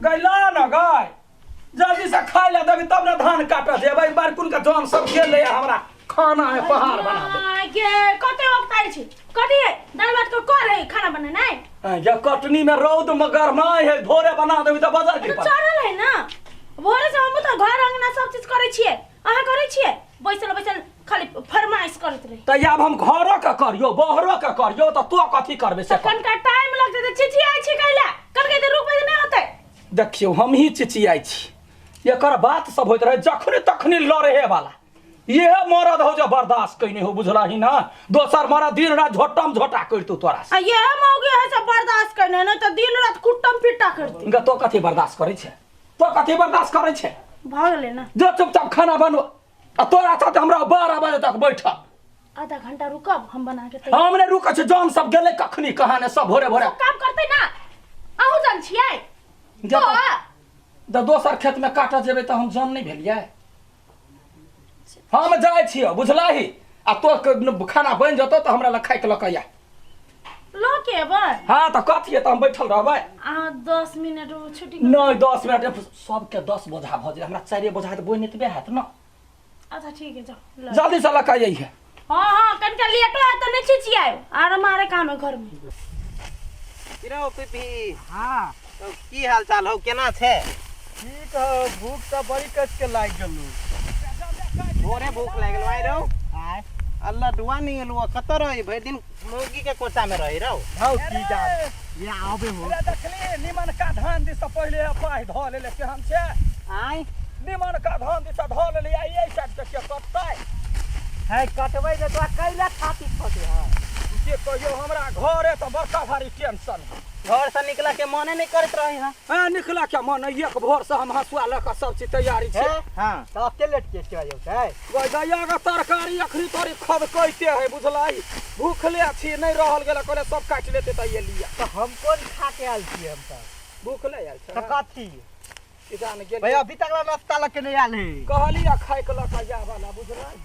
गैला न गाय जल्दी से खाय ला देबी तब ने धान काटऽ जेबै बारकुन के जन सब गेलै हमरा खाना है पहाड़ बना दे। आय गे, कते वक्त आयल छी कथी है दाल भात के करे खाना बनेनाइ? ये कटनी में रौद में गरमाय है, भोरे बना देबी तऽ बजर की तो चढ़ल है ना भोरे से। हम तऽ घर अंगना सब चीज करै छियै, अहाँ करै छियै? बैसल बैसल खाली फरमाइश करैत रही। तऽ आब हम घरो के करियो बहरो के करियो तऽ तो कथी करबे से कर। कनका टाइम लगतै तऽ चिचियाइ छी कैला? कनका इधर रुकबै तऽ नहि होतै। देखियौ, हमही चिचियाइ छी, एकर बात सब होइत रहे जखने तखने लड़े वाला। इहे मरद हो जे बर्दाश्त कैने हो, बुझलही ना? दोसर मरद दिन रात झोटम झोटा करतौ तोरा से। आ ये मौगी है सब बर्दाश्त करने, नहीं तो दिन रात कुट्टम पिट्टा करती। गे, तो कथी बर्दाश्त करै छै? तो कथी बर्दाश्त करै छै? भऽ गेलै ना। जो चुपचाप खाना बनबो आ तोरा साथे हमरा 12 बजे तक बैठल। आधा घंटा रुकब, हम बना के तैयार। हम नहि रुकै छी। जन सब गेलै कखनी कहाँ ने, सब भोरे भोरे सब काम करतै ना। अहूँ जन छियै। जब तो तऽ दोसर खेतमे काटऽ जेबै तऽ हम जन नहि भेलियै? हम जाइ छियै, बुझलही? आ तो खाना बनि जेतौ तऽ हमरा लग खाइके लऽ कऽ आ। लऽ के एबै? हाँ, तऽ कथी तऽ हम बैठल रहबै? अहाँ 10 मिनट छुट्टी। नहि, 10 मिनट सबके 10 बोझा भऽ जाइ, हमरा चारि बोझा तऽ बोनि एतबे हैत ने। अच्छा, ठीक है, जाओ ल। जल्दी से लऽ कऽ अइहे। हाँ, कनिका लेटो है तऽ नहि चिचियाएब। आर हमारे काम है घर में। की रौ पीपी? हाँ। तो की हाल चाल हौ, केना छै? ठीक हो, भूख तऽ बड़ी कस के लागि गेलू। भोरे भूख लागि गेल आइ रौ? आय। अल्लाह डुआ नहीं एलू, कतऽ रही? भरि दिन मौगी के कोचा में रही रौ। हौ, की जान ये आबे हो। अरे देखली, निमन का धान दिस पहिले पाहि धऽ लेले, केहन छै? आय। निमन का धान दिस धऽ लेले, आ एहि साइड से के कटतै? है, कटबै जे तोरा कैला छाती फटे है? के कहियो, हमरा घरे तऽ बड़का भारी टेंशन है। घर से निकला के मने नहीं करत रही। हाँ। हाँ, निकला के मन है, एक भोर से हम हंसुआ लऽ कऽ सब चीज तैयारी छै। हाँ। तऽ अते लेट के के जौतै? गैया के तरकारी अखनी तोरी खदकैते है, बुझलाई? भूखले छी, नहि रहल गेल, कहले सब काटि लेते तऽ ये लिया। तऽ हम कोन खा के आयल छियै? हम तऽ भूखले आयल तऽ छै। कथी? कि जान गेल। भाई, अभी तक ला नाश्ता लग के नहीं आयल है। कहली आ खाय के लऽ कऽ जाय वाला, बुझलाई?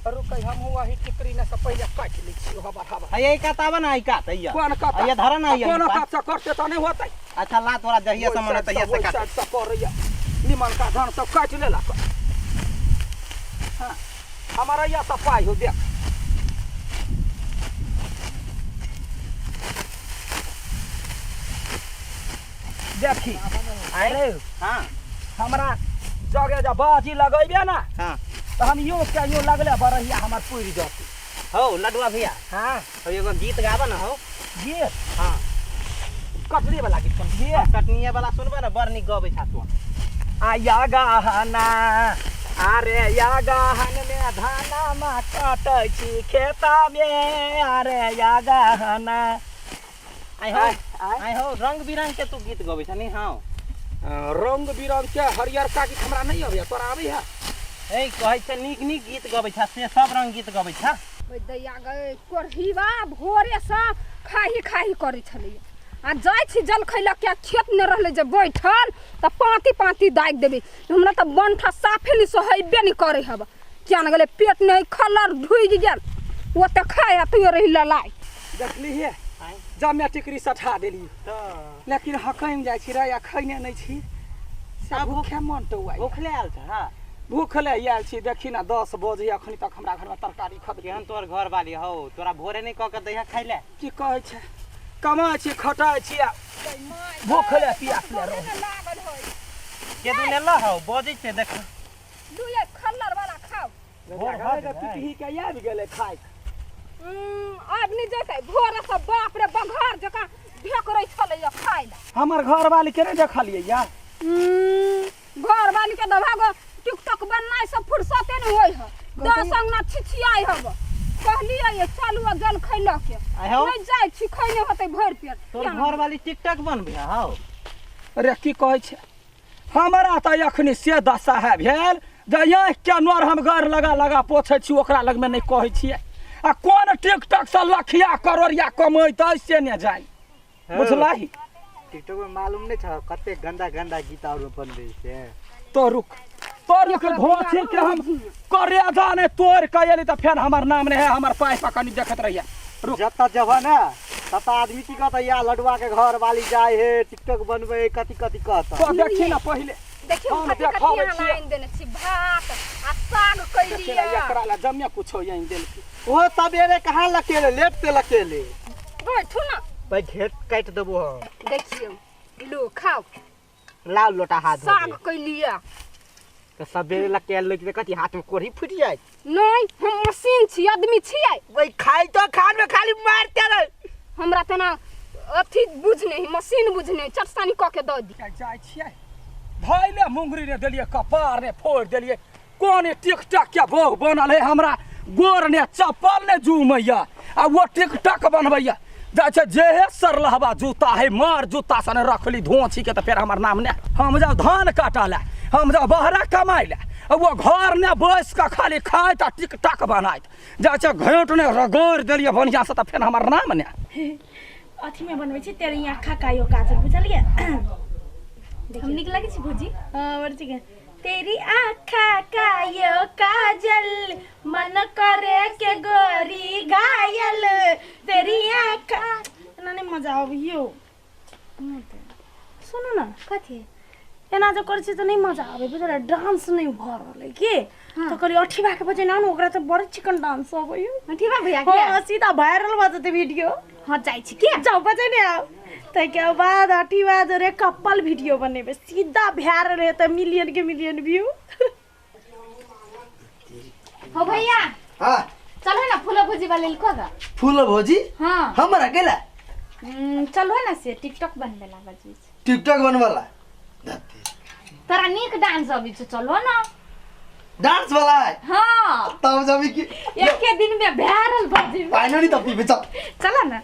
रुकै, हमहूँ वही टिकरी ने से पहिले काटि लै छी हवा हवा। है, यही कात आवा ना, ई कात हैया। कोन कात? हैया धरा ना, हैया कोन ई कात से करते तऽ नहि होतै। अच्छा, ला तोरा जहिया से मन तहिया से काट। साइड से करैया, निमन का धान सब काटि लेलक। हाँ, हमारा यह सब पाइ हो, देख। देखी। आय। हाँ। हमरा जगह जब बाजी लगैबे ना तऽ हम यो के यो लगले बरहिया हमर पुरि जतै। हौ लडुआ भैया। हाँ। हौ, एगो गीत गाबा ना हौ। गीत? हाँ। कटरी वाला गीत कोन गीत? कटनिया वाला सुनबा ना, बड़ नीक गबै छा तू। आ या गहना, अरे या गहन में धाना मा कटै छी खेता में, अरे या गहना। आइ हौ। आय, आय। आइ हौ, रंग बिरंग के तू गीत गबै छा नी? हँ। रंग बिरंग के हरियरका गीत हमरा नहि अबैया, तोरा आबैया? ए, कहै छै नीक नीक गीत गबै छा, से सब रंग गीत गबै छा। ओहि दैया गै कोढ़ीबा भोरेसँ खाही खाही करै छलैया। आ जाइ छी जलखै लऽ के, खेत नहि रहलै जे बैठल तऽ पाँति पाँति दागि देबै। हमरा तऽ बंठा साफे नहि सोहेबे नहि करै हब। किया ने गेलै, पेट नहि खलर ढुकि गेल। ओते खाय आ तैयो रहि ललाइ। देखली हे, जमे टिकरी सठा देली। तऽ लेकिन हकमि जाइ छी रे, आ खैने नहि छी से आब भूखे मन टौआइ। भूखले आयल छ? हाँ। भूखले आयल छी। देखी ने, 10 बजे अखनी तक हमरा घरमे तरकारी खद। केहन तोहर घर वाली हौ, तोरा भोरे नहि कऽ के दैहा खाइ ले? की कहै छै, कमाइ छी, खटाइ छी आ भूखले पियासले रहै। लागल होइ। के दिन एलऽ हौ, बजै छै देख। लुए खल्लर वाला खाउ। भोर भऽ गेलै। पिपही के आबि गेलै खाइ। आब नहि जेतै। भोरे से बाप रे बघार जकाँ ढेकरै छलैया खाइ लए। हमर घरवाली के नहि देखलियै या? घर वाली के दभागो टिकटॉक बननाइ सब फुर्सते नहि होइ है। 10 अंगना छिछियाइ हब। कहलियै ये चलू आ जल खैलऽ के। आइ हौ। नहि जाइ छी, खैने होतै भरि पेट। तोहर घर वाली टिकटक बनबै हौ? अरे, की कहै छै, हमरा तऽ एखनी से दशा है भेल जे आँखिके नोर हम गड़ लगा लगा पोछै छी, ओकरा लगमे नहि कहै छियै। आ कोन टिकटक से लखिया करोड़िया कमैतै से ने जानि, बुझलही? टिकटॉक में मालूम नहीं छ कते गंदा गंदा गीत और बनबै छै। तो रुक, तो रुक, घोची के हम करेजा ने तोड़ के एली तऽ फेर हमर नाम नहि है। हमर पाइ पर कनी देखैत रहिए, रुक। जतऽ जबह ने तब आदमी की कहता या लडुआ के घर वाली जाए हे टिकटॉक बनबे कथी कथी कहता। तो देखी ना पहिले। देखियौ हम कथी कथी देखाबै अहाँ छियै। आनि देने छी, भात आ साग देखी ना कैलियै। एकरा ला जमिया कुछो आनि देलकै। ओ सवेरे कहाँ लकेले, लेट से लकेले। बैठू ना। भाई घेट काटि देबो हम। देखियौ लो खाओ। लाल लोटा हाथ धो साग दे। कैलियै। तऽ सवेरे लकेल लग कथी हाथ में कोढ़ी फूटि जाए। नहीं, हम मशीन छी, आदमी छियै। वही खाई तो खान में खाली मारते रहे। हमरा तेना अथी बुझने ही, मशीन बुझने, चटसानी कऽ के दऽ दी। जाइ छियै धैले मुंगरी ने देलियै, कपार ने फोड़ि देलियै। कोन टिकटक के बोह बनल है, हमरा गोर ने चप्पल ने जुमैया आ वो टिकटक बनबैया। जाइ छै जेहे सरलहबा जूता है, मार जूता सन रखली धोछी के, तऽ फेर हमर नाम ने। हम जाउ धान काटऽ लए, हम जाउ बहरा कमाइ लए, आ वो घर ने बैस कऽ खाली खाइत आ टिकटक बनाइत। जाइ छै घेंट ने रगड़ि देलियै बढ़िआँसँ, तऽ फेर हमर नाम ने। अथी में बनबै छी तेरी आँखा का यो काजल, बुझलियै? हम नीक लगै छी भौजी? हाँ, बड़ ठीक है। तेरी आँखा का यो काजल मन करे के गोरी घायल, तेरी आँखा। एना नहीं मजा आबियो। सुनू ना। कथी? एना जे करै छी तऽ नहि मजा आबै, बुझलियै? डांस नहि भऽ रहल है की, तऽ कहलियै अठीबा के बजेना ने, ओकरा तऽ बड़ चिकन डांस अबैया। अठीबा भैया के? हाँ, सीधा वायरल भऽ जेतै वीडियो। हाँ, जाइ छी के। जाउ बजेने आउ, ताहिके बाद अठीबा जोरे कपल वीडियो बनेबै, सीधा वायरल हेतै, मिलियन के मिलियन व्यू। हो भैया। हाँ। चलो ना फूलो भोजी वाले को दा। फूलो भोजी? हाँ। हमरा अकेला? चलो ना से टिकटॉक बनबेला बजी। टिकटॉक बनबेला? तोरा नीक डांस अबै छौ, चलो ना। डांस वाला है? हाँ। तब जब की एके दिन में वायरल भऽ जेबै। पानी नहीं तब पीबे, चल। चलो ना।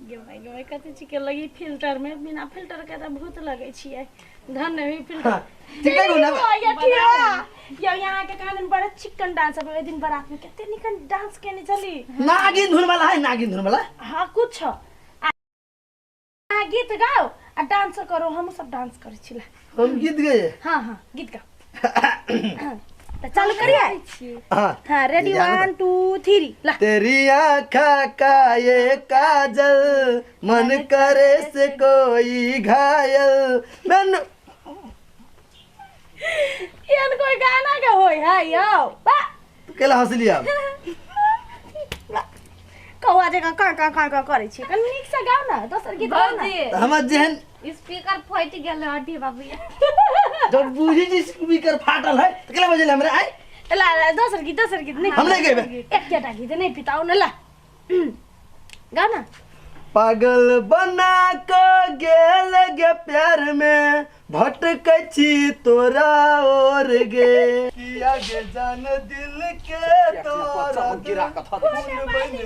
गे भाई, गे भाई, कते चिके लगी फिल्टर में, बिना फिल्टर के तऽ भूत लगै छियै। धन नहीं फिल्टर। हाँ, टिकटॉक बनाबे। या ठीक या यहाँ के कहाँ दिन बड़ा चिकन डांस अब ओहि दिन बारात में कते निकन डांस केने छली। नागिन धुन वाला है, नागिन धुन वाला। हाँ, कुछ आ गीत गाओ आ डांस करो, हम सब डांस करै छिला। हम गीत गए। हाँ हाँ, गीत गाओ तऽ चालू करिए। हाँ। हाँ, रेडी, जानो 1 2 3 ला। तेरी आँखा का ये काजल मन करे से कोई घायल मैंने एहन कोई गाना के होय है यौ बा। तू केला हंसली अब? कौआ जकाँ काँ काँ काँ काँ करै छी, कनि नीकसँ गाउ ने, दोसर गीत गाउ ने। भौजी। हमर जेहन स्पीकर फटि गेल अठी बाबू। जब बूझी जी स्पीकर फाटल है तो केला बजेले हमरा आइ? ला ला, दोसर गीत, दोसर गीत नहीं। हम नहीं गेबे। एकेटा गीत नहीं पिताउ ने, ला गाउ ना। पागल बना के गेल गे प्यार में भटकै छी तोरा और गे, किया गे जान दिल के तोरा गिरा कऽ धऽ दे। खून बनि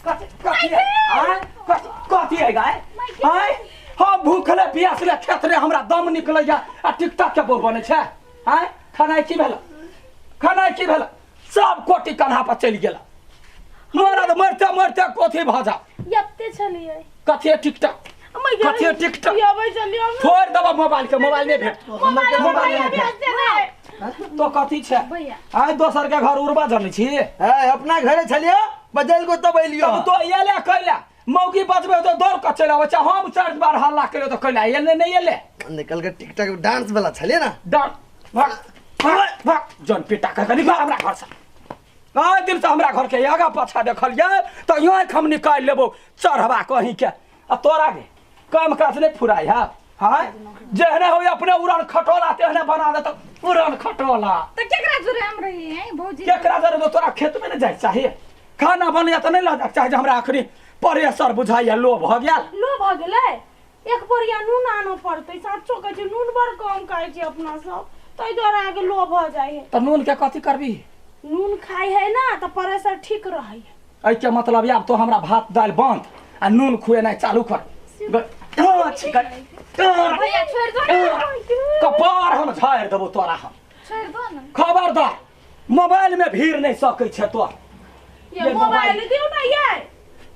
कथी कथी है? आँय? कथी कथी है गाय? आँय? हम भूखले प्यासले खेत रे, हमरा दम निकलैया आ टिकटक के बहु बनै छै। आँय, खेनाइ की भेल? खेनाइ की भेल? सब कोटी कन्हा पर चलि गेल। मरद मरते मरते कथी भऽ जाओ। यत्ते छलियै। कथी है टिकटक? कथी है टिकटक? अबै छलियै। छोड़ि देबऽ मोबाइल के, मोबाइल नहि भेट, मोबाइल मोबाइल नहि भेज भेट। देबै। तो कथी छै? भैया। आइ दोसर के घर उड़बा जनै छी? है अपना घरे छलियो, बजल को तब एलियो। तब तो एले कैला मौगी बजबे तो दौड़ कऽ चलि आबै छै। हम चारि बार हल्ला केलियो तऽ कैला एले नहि एले? निकल के टिकटॉक डांस वाला छलिए ना। डर भाग भाग भाग, जन पिटा कऽ निकल हमरा घरसँ। आइ दिनसँ हमरा घरके आगा पाछा देखलियै तऽ आँखि हम निकालि लेबो चढ़बा कहीं के। आ तोरा के काम काज नहि फुराइ है? हाँ, जेहने हो अपने उड़न खटोला तेहने बना देत उड़न खटोला। तऽ केकरा जोरे हम रही हैं भौजी? केकरा जरे तो तोरा खेत में नहीं जाए चाहिए, खाना बनैया तऽ नहीं लऽ जाके चाही जे हमरा अखनी प्रेशर बुझाइया लो भऽ गेल। लो भऽ गेलै? एक बोरिया नून आनऽ पड़तै। साँचो कहै छी, नून बड़ कम खाइ छी अपना सब, ताहि दुआरे अहाँके लो भऽ जाइ है। तऽ नून के कथी करबी? नून खाइ है ना तऽ प्रेशर ठीक रहै है। एहिके मतलब आब तो हमरा भात दालि बंद आ नून खुएनाइ चालू कर। भैया छोड़ि दो ना। कपार हम झाड़ि देबो तोरा हम। छोड़ि दो ना। खबरदार, मोबाइल में भीड़ नहीं सकै छै तोर। ये ये मोबाइल मोबाइल दियौ ना, ये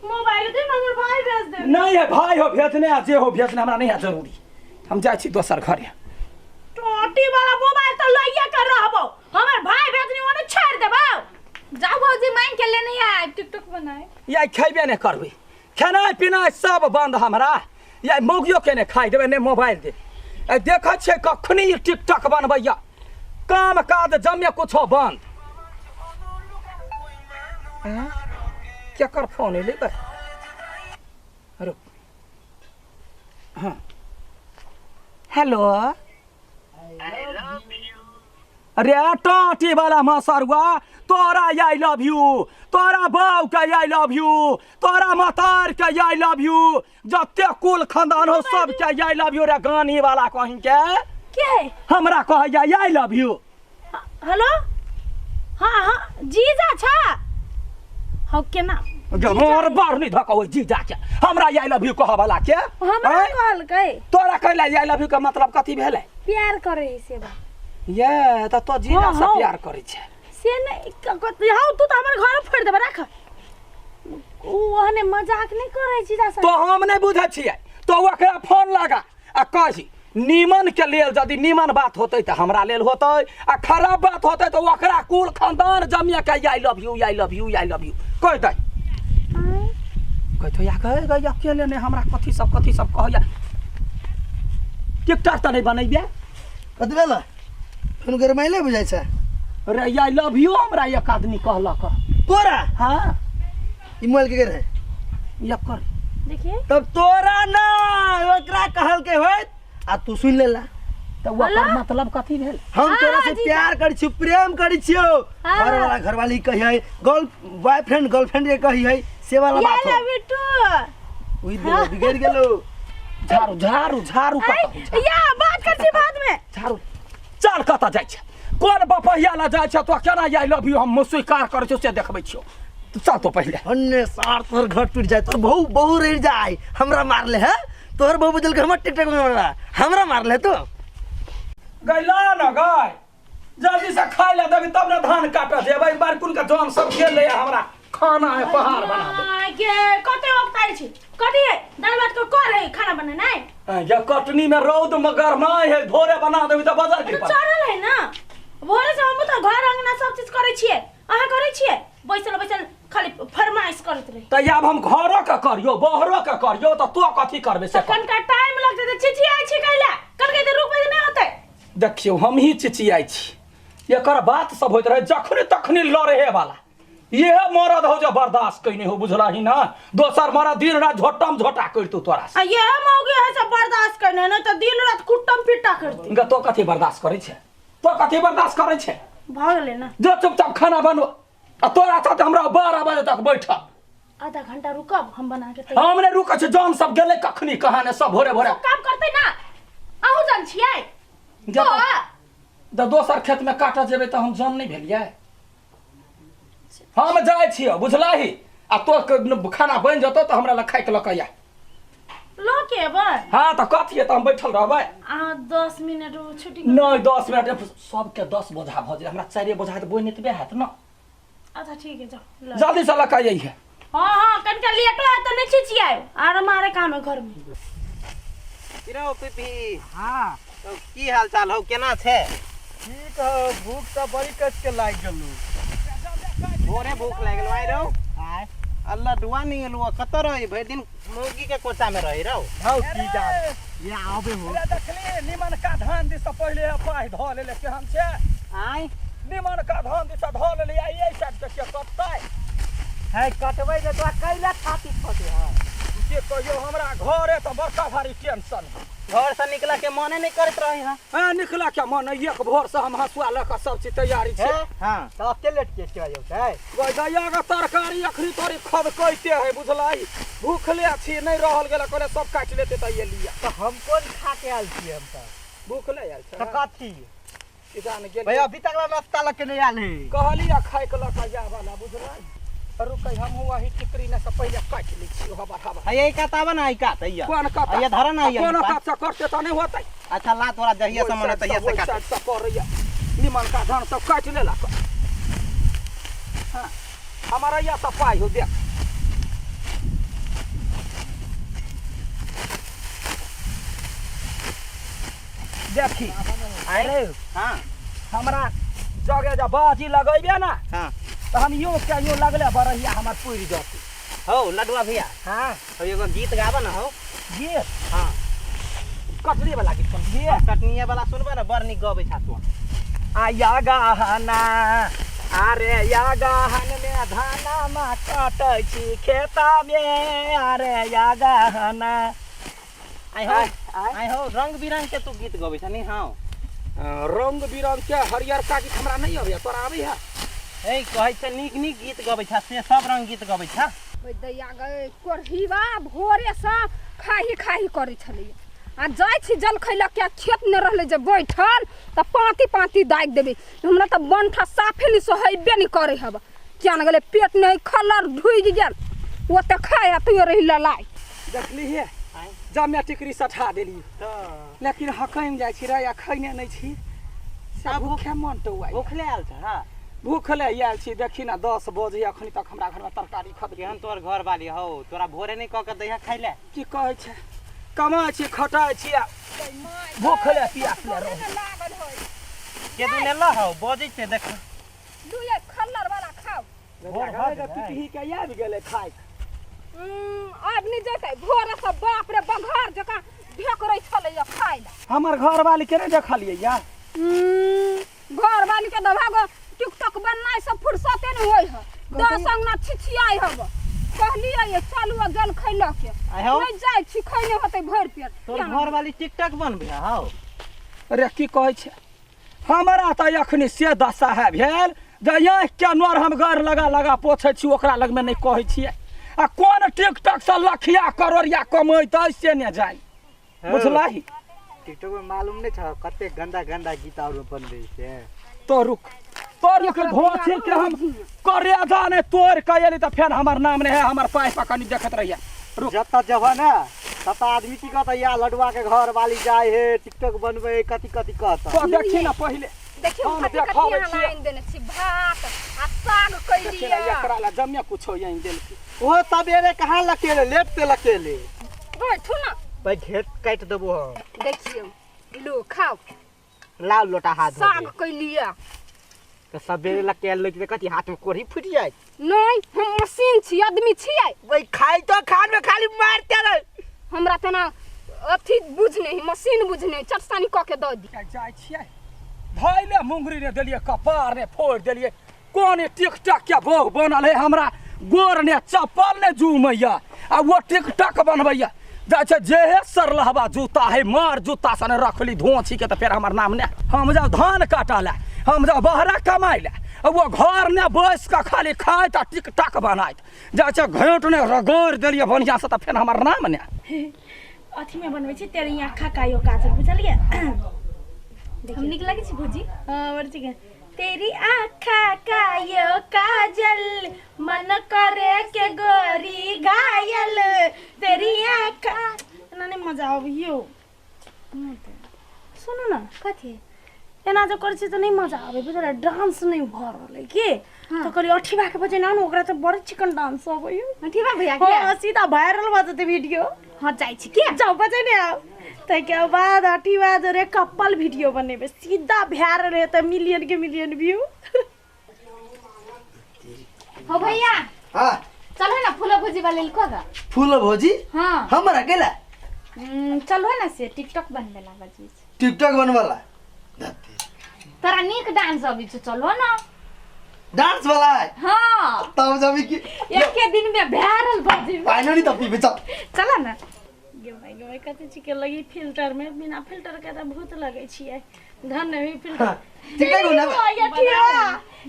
मोबाइल दियौ ना, हमर भाई भेज देब। नहीं है भाई हो भेजने आ जे हो भेजने, हमरा नहीं है जरूरी। हम जाइ छी दोसर घरे। टोटी वाला मोबाइल तऽ लइए के रहबो, हमर भाई भेजनी ओने छोड़ि देबौ। जाओ भौजी मांग के लेने आए टिकटॉक बनाए। या खेबे नहि करबै, खेनाइ पिनाइ सब बंद हमरा। या मौगियो के नहि खाइ देबै, नहि मोबाइल दे। देखै छियै कखनी ई टिकटॉक बनबैया, काम काज जमे कुछो बंद। केकर फोन एलै बे? रुक। हाँ हेलो। अरे टाटी वाला मसरुआ, तोरा I love you, तोरा बाऊ के I love you, तोरा मतार के I love you, जते कुल खानदान हो सब के I love you. रे गानी वाला कहीं के के है? हमरा कहैया I love you. Hello. हाँ हाँ जीजा छा हौ केना? मोर बार नहीं धक जीजा के हमरा I love you कह वाला के। हमरा कहलकै। तोरा कहला I love you के मतलब कथी भेलै? प्यार करे है से बा। ये त तो जीजा से प्यार करै छै से नहीं। हौ तू त हमर घर फोड़ देबे राख। उ ओहने मजाक नहीं करै जीजा से। तो हम नहीं बुझै छियै, तो ओकरा फोन लगा आ कही नीमन के लेल यदि नीमन बात होतै त हमरा लेल होतै, आ खराब बात होतै त ओकरा कुल खानदान जमिया के I love you, I love you, I love you कहि दै। कहतो या कह गई अकेले नहीं हमरा कथी सब कहैया। टिकटॉक त नहीं बनैबे। कथी भेल? फोन गरमाइले बुझाइ छै। रे I love you हमरा एक आदमी कहलक। तोरा? हाँ। ई मोबाइल के रहे? एकर। देखिए। तब तोरा ना ओकरा कहल के होत आ तू सुन लेला। त ओकर मतलब कथी भेल? हम तोरा से प्यार करै छियौ, प्रेम करै छियौ। घर वाला घरवाली कही है, गर्ल बॉयफ्रेंड गर्लफ्रेंड के कही है, से वाला बात हो। I love you two. ओइ देलो बिगड़ गेलो। झाड़ू झाड़ू झाड़ू कतऽ? या बात कर छी बाद में। झाड़ू चल कतऽ जाइ छै? कोन बपहिया ला जाइ छै? तो केना I love you हम स्वीकार करै छियौ से देखबै छियौ। चल तो पहिले। अन्ने सार तोहर घर टूट जाए, तोहर बहु बहु रह जाए। हमरा मारले है तोहर बहु बदल के हमर टिकटॉक में मारला, हमरा मारले तो। गैला न गय, जल्दी से खाइ ला देबी तब न धान काटऽ जेबै। बारकुन के जन सब गेलै हमरा खाना है पहाड़ बना दे। के कते वक्त आयल छी? कथी है दाल भात के कर है खाना बनेनाइ? या कटनी में रौद में गरमाय है, भोरे बना देबी त बजर की तो चढ़ल है ना भोरे से। हम तो घर अंगना सब चीज करै छियै, अहाँ करै छियै? बैसल बैसल खाली फरमाइश करैत रही। त आब हम घरो के करियो बहरो के करियो त तो कथी करबे से? कनका टाइम लगतै त चिचियाइ छी कैला? कनका त रुकबै त नहि होतै। देखियौ हम ही चिचियाइ छी, एकर बात सब होइत रहे जखनी तखनी लड़े वाला। ये मरद हो जो बर्दाश्त कइने हो, बुझला ही ना। दोसर मरद दिन रात झोटम झोटा करतौ तोरा से। आ ये मौगी है सब बर्दाश्त कइने नै त दिन रात कुटम पिटा करतै। ग तो कथी बर्दाश्त करै छै? तो कथी बर्दाश्त करै छै? भऽ गेलै ना। जो चुपचाप खाना बनबो आ तोरा साथ हमरा 12 बजे तक बैठब। आधा घंटा रुकब हम बना के तैयार। हम नै रुकै छी, जन सब गेलै कखनी कहाँ ने सब भोरे भोरे। सब काम करतै ना, अहूँ जन छियै। तो दोसर खेत में काटऽ जेबै त हम जन नै भेलियै। हम जाइ छियौ बुझलही, आ तो खाना बनि जेतौ त हमरा लग खाइके लऽ कऽ आ। लऽ के एबै? हाँ त कथी त हम बैठल रहबै। अहाँ 10 मिनट छुट्टी। नहि 10 मिनट सबके 10 बोझा भऽ जाइ, हमरा 4 बोझा त बोनि एतबे हैत न। अच्छा ठीक है जाओ जल्दी से लऽ कऽ अइहे। हाँ हाँ कनिका लेटो है त नहि चिचियाइ, आर हमारे काम है घर में। की पीपी? हाँ तो की हाल चाल हो, केना छै? ठीक हो, भूख त बड़ी कस के लागि गेलौ। भोरे भूख लागि गेलौ आइ रौ। आय अल्लाह डुआ नहीं एलौ, कतऽ रही भरि दिन मौगी के कोचा में रही रौ? हौ की जान ये आबे हो। देखली निमन का धान दिस पहिले पाइ धऽ लेले केहन छै? आय निमन का धान दिस धऽ लेले, आ एहि साइड के के कटतै? है कटबै जे तोरा कैला छाती फटे है। के कहियो हमरा घरे त बड़का भारी टेंशन है। घर से निकला के मने नहीं करत रही। हां हां निकला के मन एक भोर से हम हंसुआ ल के सब चीज तैयारी छै। हां त अते लेट के के जौतै? गैया के तरकारी अखनी तोरी खदकैते है बुझलाई, भूखले छी नहीं रहल गेल, कहले सब काटि लेते त ये लिया। त हम कोन खा के आयल छी? हम त भूखले आयल छै। त कथी की जान गेल भाई अभी तक ला नाश्ता लके नहीं आयल है। कहली आ खाय के लक जा वाला बुझलाई। रुकै हम वही टिकरी ने से पहिले काटि लै छी हवा हवा। है ई कात आबे ना, ई कात हैया। कोन कात? हैया धर ना, हैया कोन ई पात। कात से करते त नहीं होतै। अच्छा ला तोरा जहिया से मन तहिया से काट। ओहि साइड से करैया निमन का धान सब काटि लेला। हां हमारा या सब पाइ हो देख। देखी अरे हां हमरा जगह जा बाजी लगैबे ना। हां तऽ हम यो के यो लगले बरहिया हमर पुरि जतै। हौ लडुआ भैया। हाँ। हौ एगो गीत गाबऽ न हौ। गीत? हाँ। कटरी वाला गीत कोन गीत? कटनिया वाला सुनबऽ न, बड़ नीक गबै छा तू। आ या गहना अरे या गहन में धाना मा कटै छी खेता में, अरे या गहना। आइ हौ, आइ हौ, रंग बिरंग के तू गीत गबै छा नि? हौ। रंग बिरंग के हरियरका गीत हमरा नहि अबैया, तोरा अबैया? ए कहै छै नीक नीक गीत गबै छा, से सब रंग गीत गबै छा। ओहि दैया गै कोढ़ीबा भोरेसँ खाही खाही करै छलैया आ जाइ छी जलखै लऽ के, खेत नहि रहलै जे बैठल तऽ पाँति पाँति दागि देबै। हमरा तऽ बंठा साफे नहि सोहेबे नहि करै हब, किया ने गेलै पेट नहि खलर ढुकि गेल, ओते खाय आ तैयो रहि ललाइ। देखली हे जमे टिकरी सठा देली, लेकिन हकैम जाइ छी रे, आ खैने नहि छी से भूखे मन टौआइ। भूखले आयल छ? हाँ भूखले आयल छी। देखी ना 10 बजे अखनी तक हमरा घरमे तरकारी खत। केहन तोहर घर वाली हौ, तोरा भोरे नहि कऽ के दैहा खाइ ले? की कहै छै, कमाइ छी खटाइ छी आ भूखले पियासले रहै। के दुने ल हौ बजै छै देख। लुए खल्लर वाला खाओ। भोर भऽ गेलै। पिपही के आबि गेलै खाइक। आब नहि जेतै, भोरे से बाप रे बघार जकाँ ढेकरै छलैया खाइ लए। हमर घरवाली के नहि देखलियै या? घरवाली के दभागो टिकटॉक बननाइ सब फुर्सते नहि होइ है, 10 अंगना छिछियाइ हब। कहलियै ये चलू आ जल खै लऽ के, आइ हौ। नहि जाइ छी, खैने होतै भरि पेट। तोर घरवाली टिकटॉक बनबै हौ? रे की कहै छै, हमरा तऽ अखनी से दशा है भेल जे आँखिके नोर हम गड़ लगा लगा पोछै छी, ओकरा लगमे नहि कहै छियै। आ कोन टिकटॉकसँ लखिया करोड़िया कमैतै से नहि जानि, बुझलही? टिकटॉक में मालूम नहीं छ कते गंदा गंदा गीत और बनबै छै। तो रुक तो रुक, धोती के हम करेजा ने तोड़ के एली तऽ फेर हमर नाम नहि है, हमर पाइ पर कनी देखैत रहिए। रुक। जतऽ जबह ने ततऽ आदमी की कहतै, या लडुआ के घर वाली जाय हे टिकटॉक बनबै कथी कथी कहतै। तो देखी ना पहिले। देखियौ हम कथी कथी देखाबै अहाँ छियै। आनि देने छी, भात आ साग देखी ना कैलियै। एकरा ला जमे कुछो आनि देलकै। ओ सबेरे कहाँ लकेले, लेट से लकेले। बैठू ना। भाई घेट काटि देबो हम। देखियौ लो खाओ। लाउ लोटा हाथ धो साग दे। कैलियै। तऽ सबेरे लकेल लग जेतै, कथी हाथ में कोढ़ी फूटि जायत? नहीं हम मशीन छी, आदमी छियै। वही खाइ तो खान में खाली मारते रहे। हमरा तेना अथी बुझने ही मशीन बुझने चटसानी कऽ के दऽ दी। जाइ छियै धैले मुंगरी ने देलियै, कपार ने फोड़ि देलियै। कोन टिकटक के बोह बनल है, हमरा गोर ने चप्पल ने जुमैया आ वो टिकटक बनबैया। जाइ छै जेहे सरलहबा जूता है, मार जूता सने रखली धोछी के तऽ फेर हमर नाम ने। हम जाउ धान काटऽ लए, हम जाउ बहरा कमाइ लए, आ वो घर ने बैस कऽ खाली खाइत आ टिकटक बनाइत। जाइ छै घेंट ने रगड़ि देलियै बढ़िआँसँ तऽ फेर हमर नाम ने। अथी में बनबै छी तेरी आँखा का यो काजल, बुझलियै? हम नीक लगै छी भौजी? हाँ बड़ ठीक है। तेरी आँखा का यो काजल मन करे के गोरी घायल, तेरी आँखा। एना नहि मजा अबैयो। सुनू ने। कथी? एना जे करै छियै तऽ नहि मजा आबै, बुझलियै? डांस नहि भऽ रहल अइ की, तऽ कहलियै अठीबा के बजेने आनू, ओकरा तऽ बड़ चिकन डांस अबैया। अठीबा भैया के? हाँ सीधा वायरल भऽ जेतै वीडियो। हाँ जाइ छी के। जाउ बजेने आउ, ताहिके बाद अठीबा जोरे कपल वीडियो बनेबै, सीधा वायरल हेतै, मिलियन के मिलियन व्यू। हो भैया। हाँ। चलो ना फूलो भोजी वाले लिखो गा। फूलो भोजी? हाँ। हमरा अकेला? चलो ना से टिकटॉक बनवेला बजी। टिकटॉक बनवाला? तोरा नीक डांस अबै छौ, चलो ना। डांस वाला है? हाँ। तब जब की एके दिन में वायरल भऽ जेबै। पानी नहीं तब पीबे चल। चला ना। गे भाई गे भाई कते चिकन लगी फिल्टर में, बिना फिल्टर के तऽ भूत लगै छियै। धन नहीं फिल्टर। टिकटॉक बनाबे। ये ठीक है।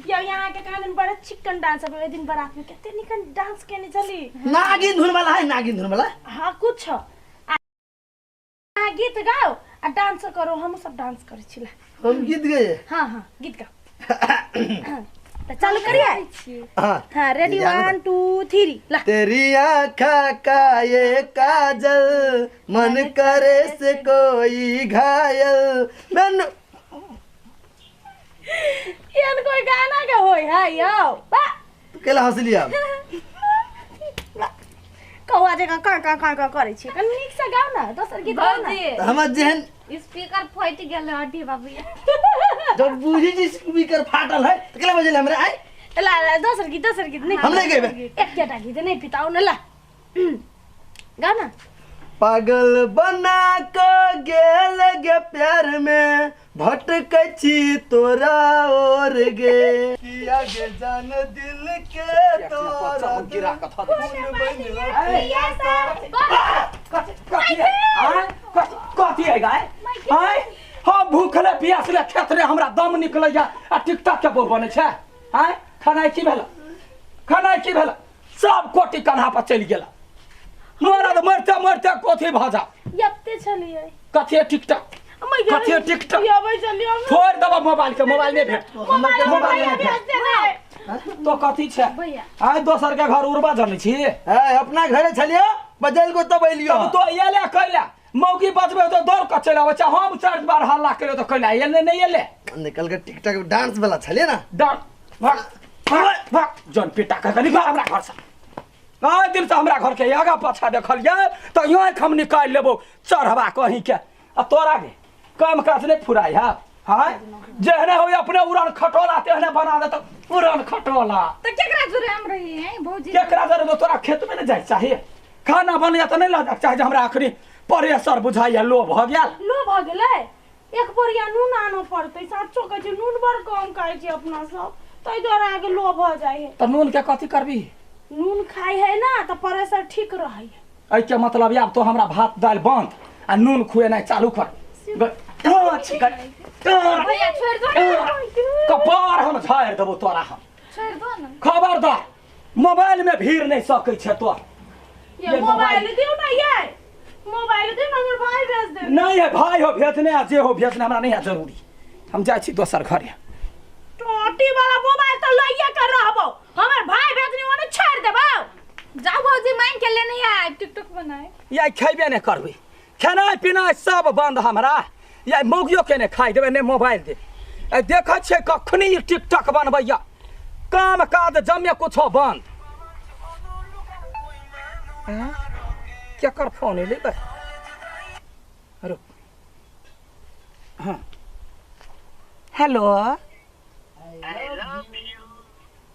यो यहाँ के कहाँ दिन बड़ा चिकन डांस अब ओइ दिन बारात में कते निकन डांस केने छली। नागिन धुन वाला है, नागिन धुन वाला। हाँ कुछ। अहाँ गीत गाओ आ डांस करो, हम सब डांस करै छी। हम गीत गए? हाँ हाँ गीत गाओ। तो चालू करिए। हाँ। हाँ रेडी 1 2 3 ला। तेरी आँखा का ये काजल मन करे से कोई घायल मन। एहन कोई गाना के होय है यौ? बा केला हंसली आप? कौआ जकाँ काँ काँ काँ काँ करै छी, कनि नीक से गाउ ने, दोसर गीत गाउ ने। हमर जेहन स्पीकर फटि गेल अठी बाबू। जब बूझी जी स्पीकर फाटल है तो केला बजेले हमरा? आइ ला ला दोसर गीत, दोसर गीत नहीं। हम नहीं गेबे। एकटा गीत नहीं पिताओ न, ला गा ना। पागल बना क गेल गे प्यार में भटकै छी तोरा ओर गे, किया गे जान दिल के तोरा गिरा कऽ धऽ देबै। फूल बनल। कथी कथी है? आँय? कथी कथी है गाय? आँय? हम भूखले प्यासले खेत रे हमरा दम निकलैया आ टिकटक के बहु बनै छै। आँय, खेनाइ की भेल? खेनाइ की भेल? सब कोटी कन्हा पर चलि गेल। मरद मरते मरते कथी भऽ जाओ। यत्ते छलियै। कथी है टिकटक? कथी है टिकटक? अबै छलियै। छोड़ि देबऽ मोबाइल के, मोबाइल नहि भेट, मोबाइल मोबाइल नहि भेज भेट। देबै। तो कथी छै? भैया। आइ दोसर के घर उड़बा जनै छी। है अपना घरे छलियो बदल को तब एलियो। तब तो एले कैला मौगी बजबे तो दौड़ के चलि आबै छै। हम चारि बार हल्ला केलियो तऽ कैला एले नहि एले। निकल के टिकटक डांस वाला छलिए ना। डर भाग भाग भाग जन पिटा के कनि भाग हमरा घर से। आइ दिन से हमरा घर के आगा पाछा देखलियै तऽ आँखि हम निकालि लेबो चढ़बा कहीं के। आ तोरा के काम काज नहि फुराइ है? हाँ, जेहने हो अपने उड़न खटोला तेहने बना देत उड़न खटोला। तो केकरा जोरे हम रही हैं भौजी? केकरा जोरे तो तोरा खेत में नहीं जाए चाहिए, खाना बनैया तऽ नहीं लऽ जाके चाही जे हमरा अखनी प्रेशर बुझाइया लो भऽ गेल। लो भऽ गेलै? एक बोरिया नून आनऽ पड़तै। साचो कहै छी, नून बड़ कम खाइ छी अपना सब, ताहि दुआरे अहाँके लो भऽ जाइ है। तऽ नून के कथी करबी? नून खाइ है ना तऽ प्रेशर ठीक रहै है। एहिके मतलब आब तो हमरा भात दालि बंद आ नून खुएनाइ चालू कर। भैया छोड़ दो ना। कपार हम झाड़ि देबो तोरा हम। छोड़ दो ना। खबरदार मोबाइल में भीड़ नहीं सकै छै तो। ये मोबाइल दियौ ना, ये मोबाइल दियौ ना, हमर भाई भेज दे। नहीं है भाई हो भेजने आ जे हो भेजने, हमरा नहीं है जरूरी। हम जाइ छी दोसर घरे। टोटी वाला मोबाइल तो लइए के रहबो, हमर भाई भेजनी ओने छोड़ देबो। जाओ भौजी मांग के लेने आए टिकटॉक बनाए। या खेबे नहीं करबे, खेनाइ पिनाइ सब बंद हमरा। या मौगियो के नहीं खाइ देबै, नहीं मोबाइल दे। ए देखै छियै कखनी टिकटॉक बनबैया, काम काज जमे कुछो बंद। केकर फोन एलै बे? रुक। हाँ हेलो।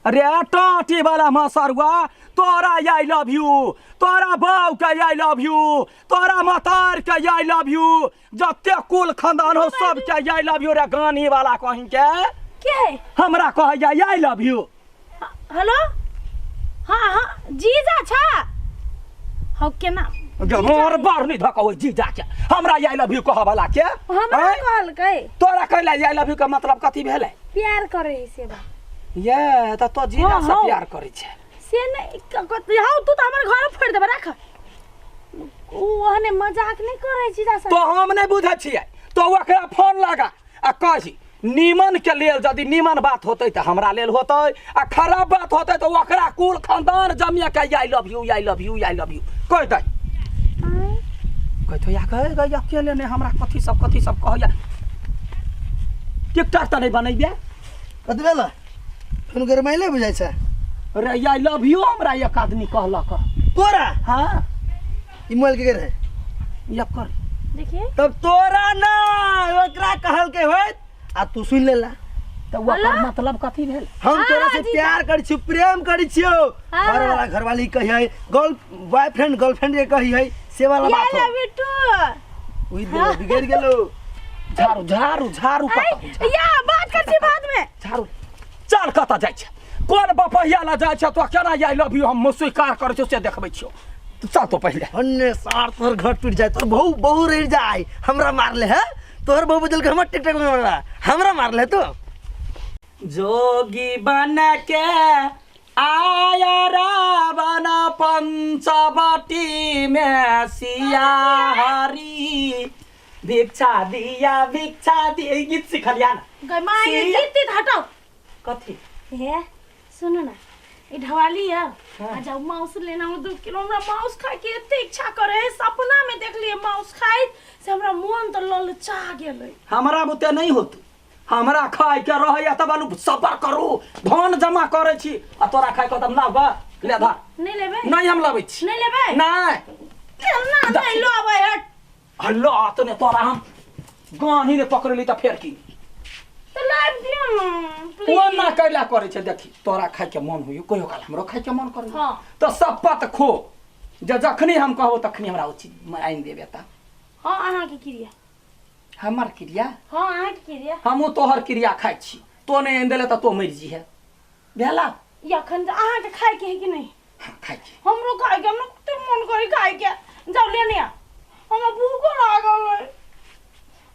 अरे टाटी वाला मसरुआ, तोरा I love you, तोरा बाऊ के I love you, तोरा मतार के I love you, जते कुल खानदान हो सब के I love you. रे गानी वाला कहीं के के है? हमरा कहैया I love you. Hello. हाँ हाँ जीजा छा हौ केना मोर बार नहीं धक ओइ जीजा के हमरा I love you कहऽ वाला के। हमरा आँय? कहलकै। तोरा कहला I love you के मतलब कथी भेलै? प्यार करे है से बात। ये तऽ तो जीजा हाँ, से हाँ। प्यार करै छै। से नहीं हौ तू तऽ हमर घर फोड़ि देबे राख। उ ओहने मजाक नहीं करै जीजा से। तो हम नहीं बुझै छियै, तो ओकरा फोन लगा आ कही नीमन के लेल यदि नीमन बात होतै तऽ हमरा लेल होतै आ खराब बात होतै तऽ ओकरा कुल खानदान जमिया के I love you, I love you, I love you कहि दै। कहै या कहे गै अकेले नहि हमरा कथी सब कथी सब कहैया। टिकटक तऽ नहि बनैबे। कथी भेल? फोन गरमाइले बुझाइ छै। रे I love you हमरा एक आदमी कहलक। तोरा? हाँ। ई मोबाइल के रहे? एकर। देखिए। तब तोरा ना ओकरा कहलकै होइत आ तू सुन लेला। तऽ ओकर मतलब कथी भेल? हम तोरा से प्यार करै छियौ, प्रेम करै छियौ। घर वाला घरवाली कही है, गर्ल बॉयफ्रेंड गर्लफ्रेंड के कही है, से वाला बात हो। I love you two. उही देलो बिगड़ गेलो। झाड़ू झाड़ू झाड़ू कतऽ? या बात कर छी बाद में। झाड़ू चल कतऽ जाइ छै? कोन बपहिया लऽ जाइ छै? तो केना I love you हम स्वीकार करै छियौ से देखबै छियौ। चल तो पहिले। अन्ने सार तोहर घर टूट जाए, तोहर बहु बहु रह जाए। हमरा मारले है तोहर बहु बदल के हमर टिकटक में मारला, हमरा मारले तो। जोगी बन के आया रावण पंचवटी में सिया हरी भिक्षा दिया भिक्षा दिया। ई गीत सिखलिया ना? गै माय, ये सिया- गीत तीत हटाओ। कथी? हे सुनो ना, ई ढवाली है। आ जाओ मांस लेना हो 2 किलो। हमरा मांस खाए के एते इच्छा करे है, सपना में देख लिए मांस खाए से हमरा मन तो ललचा गेलै। हमरा बुते नहीं होत, हमरा खाए के रहैया तब आलू सबर करू, धन जमा करै छी आ तोरा खाए के तब ना बा ले धर। नहीं लेबै? नहीं हम लबै छी। नहीं लेबै? नहीं। केना नहीं लेबै? हट। हल्लो तो ने तोरा हम गानी ने पकड़ली त फेर की? तऽ लाबि दियौ ने प्लीज ओना कैला करै छै देखी तोरा खाइके मन होइयो कहियो काल हमरो खाइके मन करै हाँ। तऽ सप्पत खो जे जखनी हम कहबो तखनी हमरा ओ चीज आनि देबे तऽ हाँ अहाँके क्रिया हमर क्रिया हाँ अहाँके क्रिया हमहूँ तोहर क्रिया खाइ छी तो नहि आनि देले तऽ तो मरि जीहे भेला ई अखन अहाँके खाइके है कि नहि हाँ खाइ छी हमरो खाइके हमरा कते मन करे खाइके जाउ लेने आ हमरा भूखो लागल है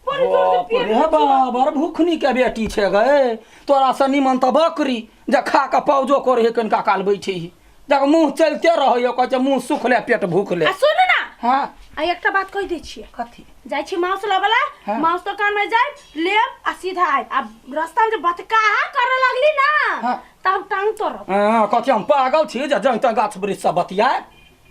बड़ी जोर से बाप पेट रे बाबर भूखनी के बेटी छै गए तोरा से निमन तऽ बकरी जे खा कऽ पौजो करे है कनिका काल बैठे ही जब मुँह चलते रहै कहै छै मुँह सुखले पेट भूखले आ सुनू ना हाँ आ एकटा बात कहि दै छियै कथी जाइ छी मांस लबला हाँ। मांस दोकान में जायब लेब आ सीधा आयब आ रास्ता में जे बतकाहा करे लगली ना हाँ। तब हम टांग तोड़ब हाँ, कथी हम पागल छी जे जहि तहि गाछ वृक्ष सब बतियाए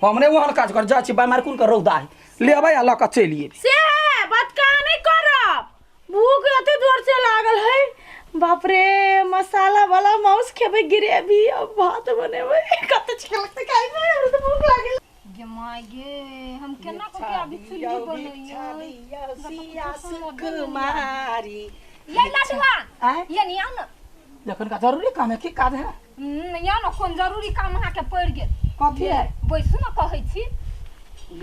हम नहि ओहन काज कर जाइ छी बेमार कोन के रौदा है लेबै आ लऽ कऽ चलि एबै से है बतकाहा नहीं करब भूख एते जोर से लागल है बाप रे मसाला वाला मांस खेबै ग्रेवी आ भात बनेबै कते अच्छा लगतै खाइ में हमरा तऽ भूख लागल गे माय गे हम केना कऽ के अभी चुल्ही बनैयै कुमारी ये लडुआ आँय? ये नहीं आओ ना जखन का जरूरी काम है की काज है या ना कोन जरूरी काम अहाँके पड़ि गेल कथी है बैसू ने कहै छी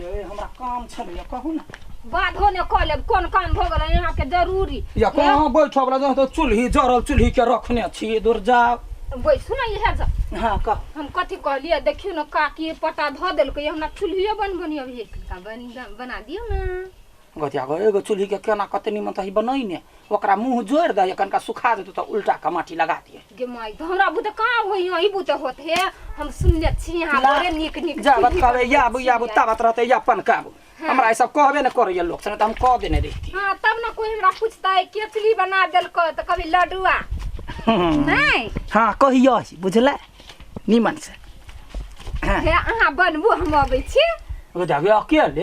ये हमरा काम छलैया कहू ना बाधो ने कऽ लेब कोन काम भऽ गेलै अहाँके जरूरी या कहाँ बैठब रह तो चूल्ही जरल चूल्ही के रखने छी दूर जाओ बैसू ने इएह जा हाँ कह हम कथी कहलियै देखियौ ने काकी पटा धऽ देलकै हमरा चूल्हिए बनबनी अभी बन बना दियौ ने गतिया गो एगो चूल्ही के केना कते निमन तही बनैने ओकरा मुंह जोड़ि दे कनिका सुखा देतौ तऽ उल्टा के माटी लगा दिए गे माई तो हमरा बुते कहाँ होई ई बुते होत हे हम सुनले छी यहाँ बड़े नीक नीक जाबत चूल्ही कहबै बनबै याबू याबू छियै। ताबत रहतै या पनकाबू हमरा ई सब कहबे ने करैया लोक से तऽ हम कह देने रहिती हाँ तब ना कोई हमरा पूछता के चूल्ही बना देलको तो कभी लडुआ नहीं हाँ कहियो बुझलै निमन से हे अहाँ बनबू हम अबै छी जाबे अकेले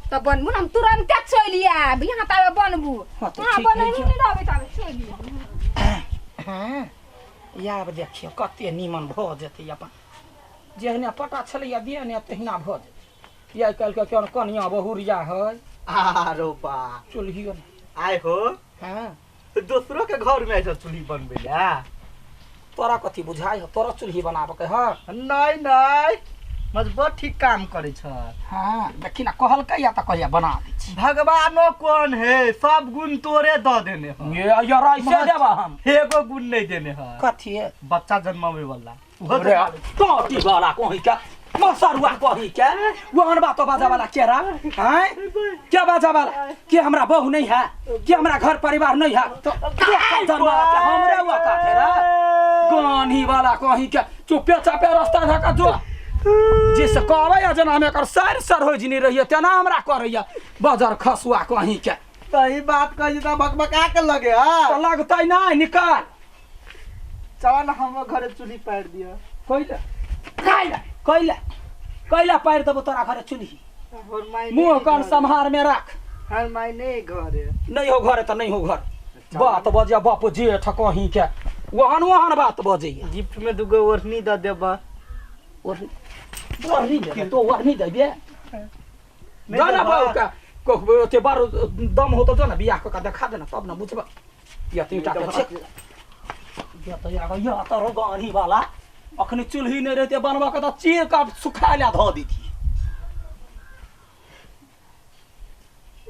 तऽ बनबू ने हम तुरन्ते चलि आयब यहाँ ताबे बनबू हाँ, तऽ अहाँ ठीक है बनैबू जी। नहि रहबै ताबे चलि आयब हाँ आब देखियौ कते निमन भऽ जेतै अपन जेहने पटा छलैया देहने तहिना भऽ जेतै आइ काल्हिके केहन कनिया बहुरिया है आरो बा चूल्हियो ने आय हो हाँ दोसरो के घर में ऐसा चूल्ही बनबै ला तोरा कथी बुझाइ हो तोरा चूल्ही बनाबऽ के हँ नहीं नहीं मजबूत ठीक काम करे छ हाँ देखी ना कहलकै या तऽ कहैया बना दै छी भगवानो कौन है सब गुण तोरे द देने ह ये यार ऐसे देबा हम एगो गुण नहीं देने ह कथी है बच्चा जन्मावे वाला उहो रे टोटी वाला कहीं के मसरुआ कहीं के वहन बातो बाजा वाला केरा हैं क्या बाजा वाला के हमरा बहू नहीं है के हमरा घर परिवार नहीं है तो जन्मा के हमरे हुआ का रे गानी वाला कहीं के चुपे चापे रास्ता धका जो जिस कहबै आ जेना हम एकर सर सर हो जिनी रहिए तेना हमरा करैया बजर खसुआ कहीं के सही बात कही त बकबका के लगे हा तो लगतै नहीं निकाल चल ना हम घरे चूल्ही पार दिया कैला कैला कैला कैला पारि देबो तोरा घरे चुल्ही हमर माय मुँह कान सम्हार में राख हमर माय नहीं घरे नहीं हो घरे तऽ नहीं हो घर बात बजिया बाप जेठ कहीं के ओहन ओहन बात बजैया गिफ्ट में दुगो ओढ़नी द देबा ओढ़नी ओढ़नी देबे तो ओढ़नी देबे नहीं जा ना देबा। बाबू का कहबे ओते बार दम हो तो जो ना बियाह कऽ के देखा देना तब ना बुझबा या तीन टा के छेक या तऽ या या तऽ रोगानी वाला अखनी चूल्ही नहि रहते बनबऽ के तऽ चीर के सुखा ला धऽ देती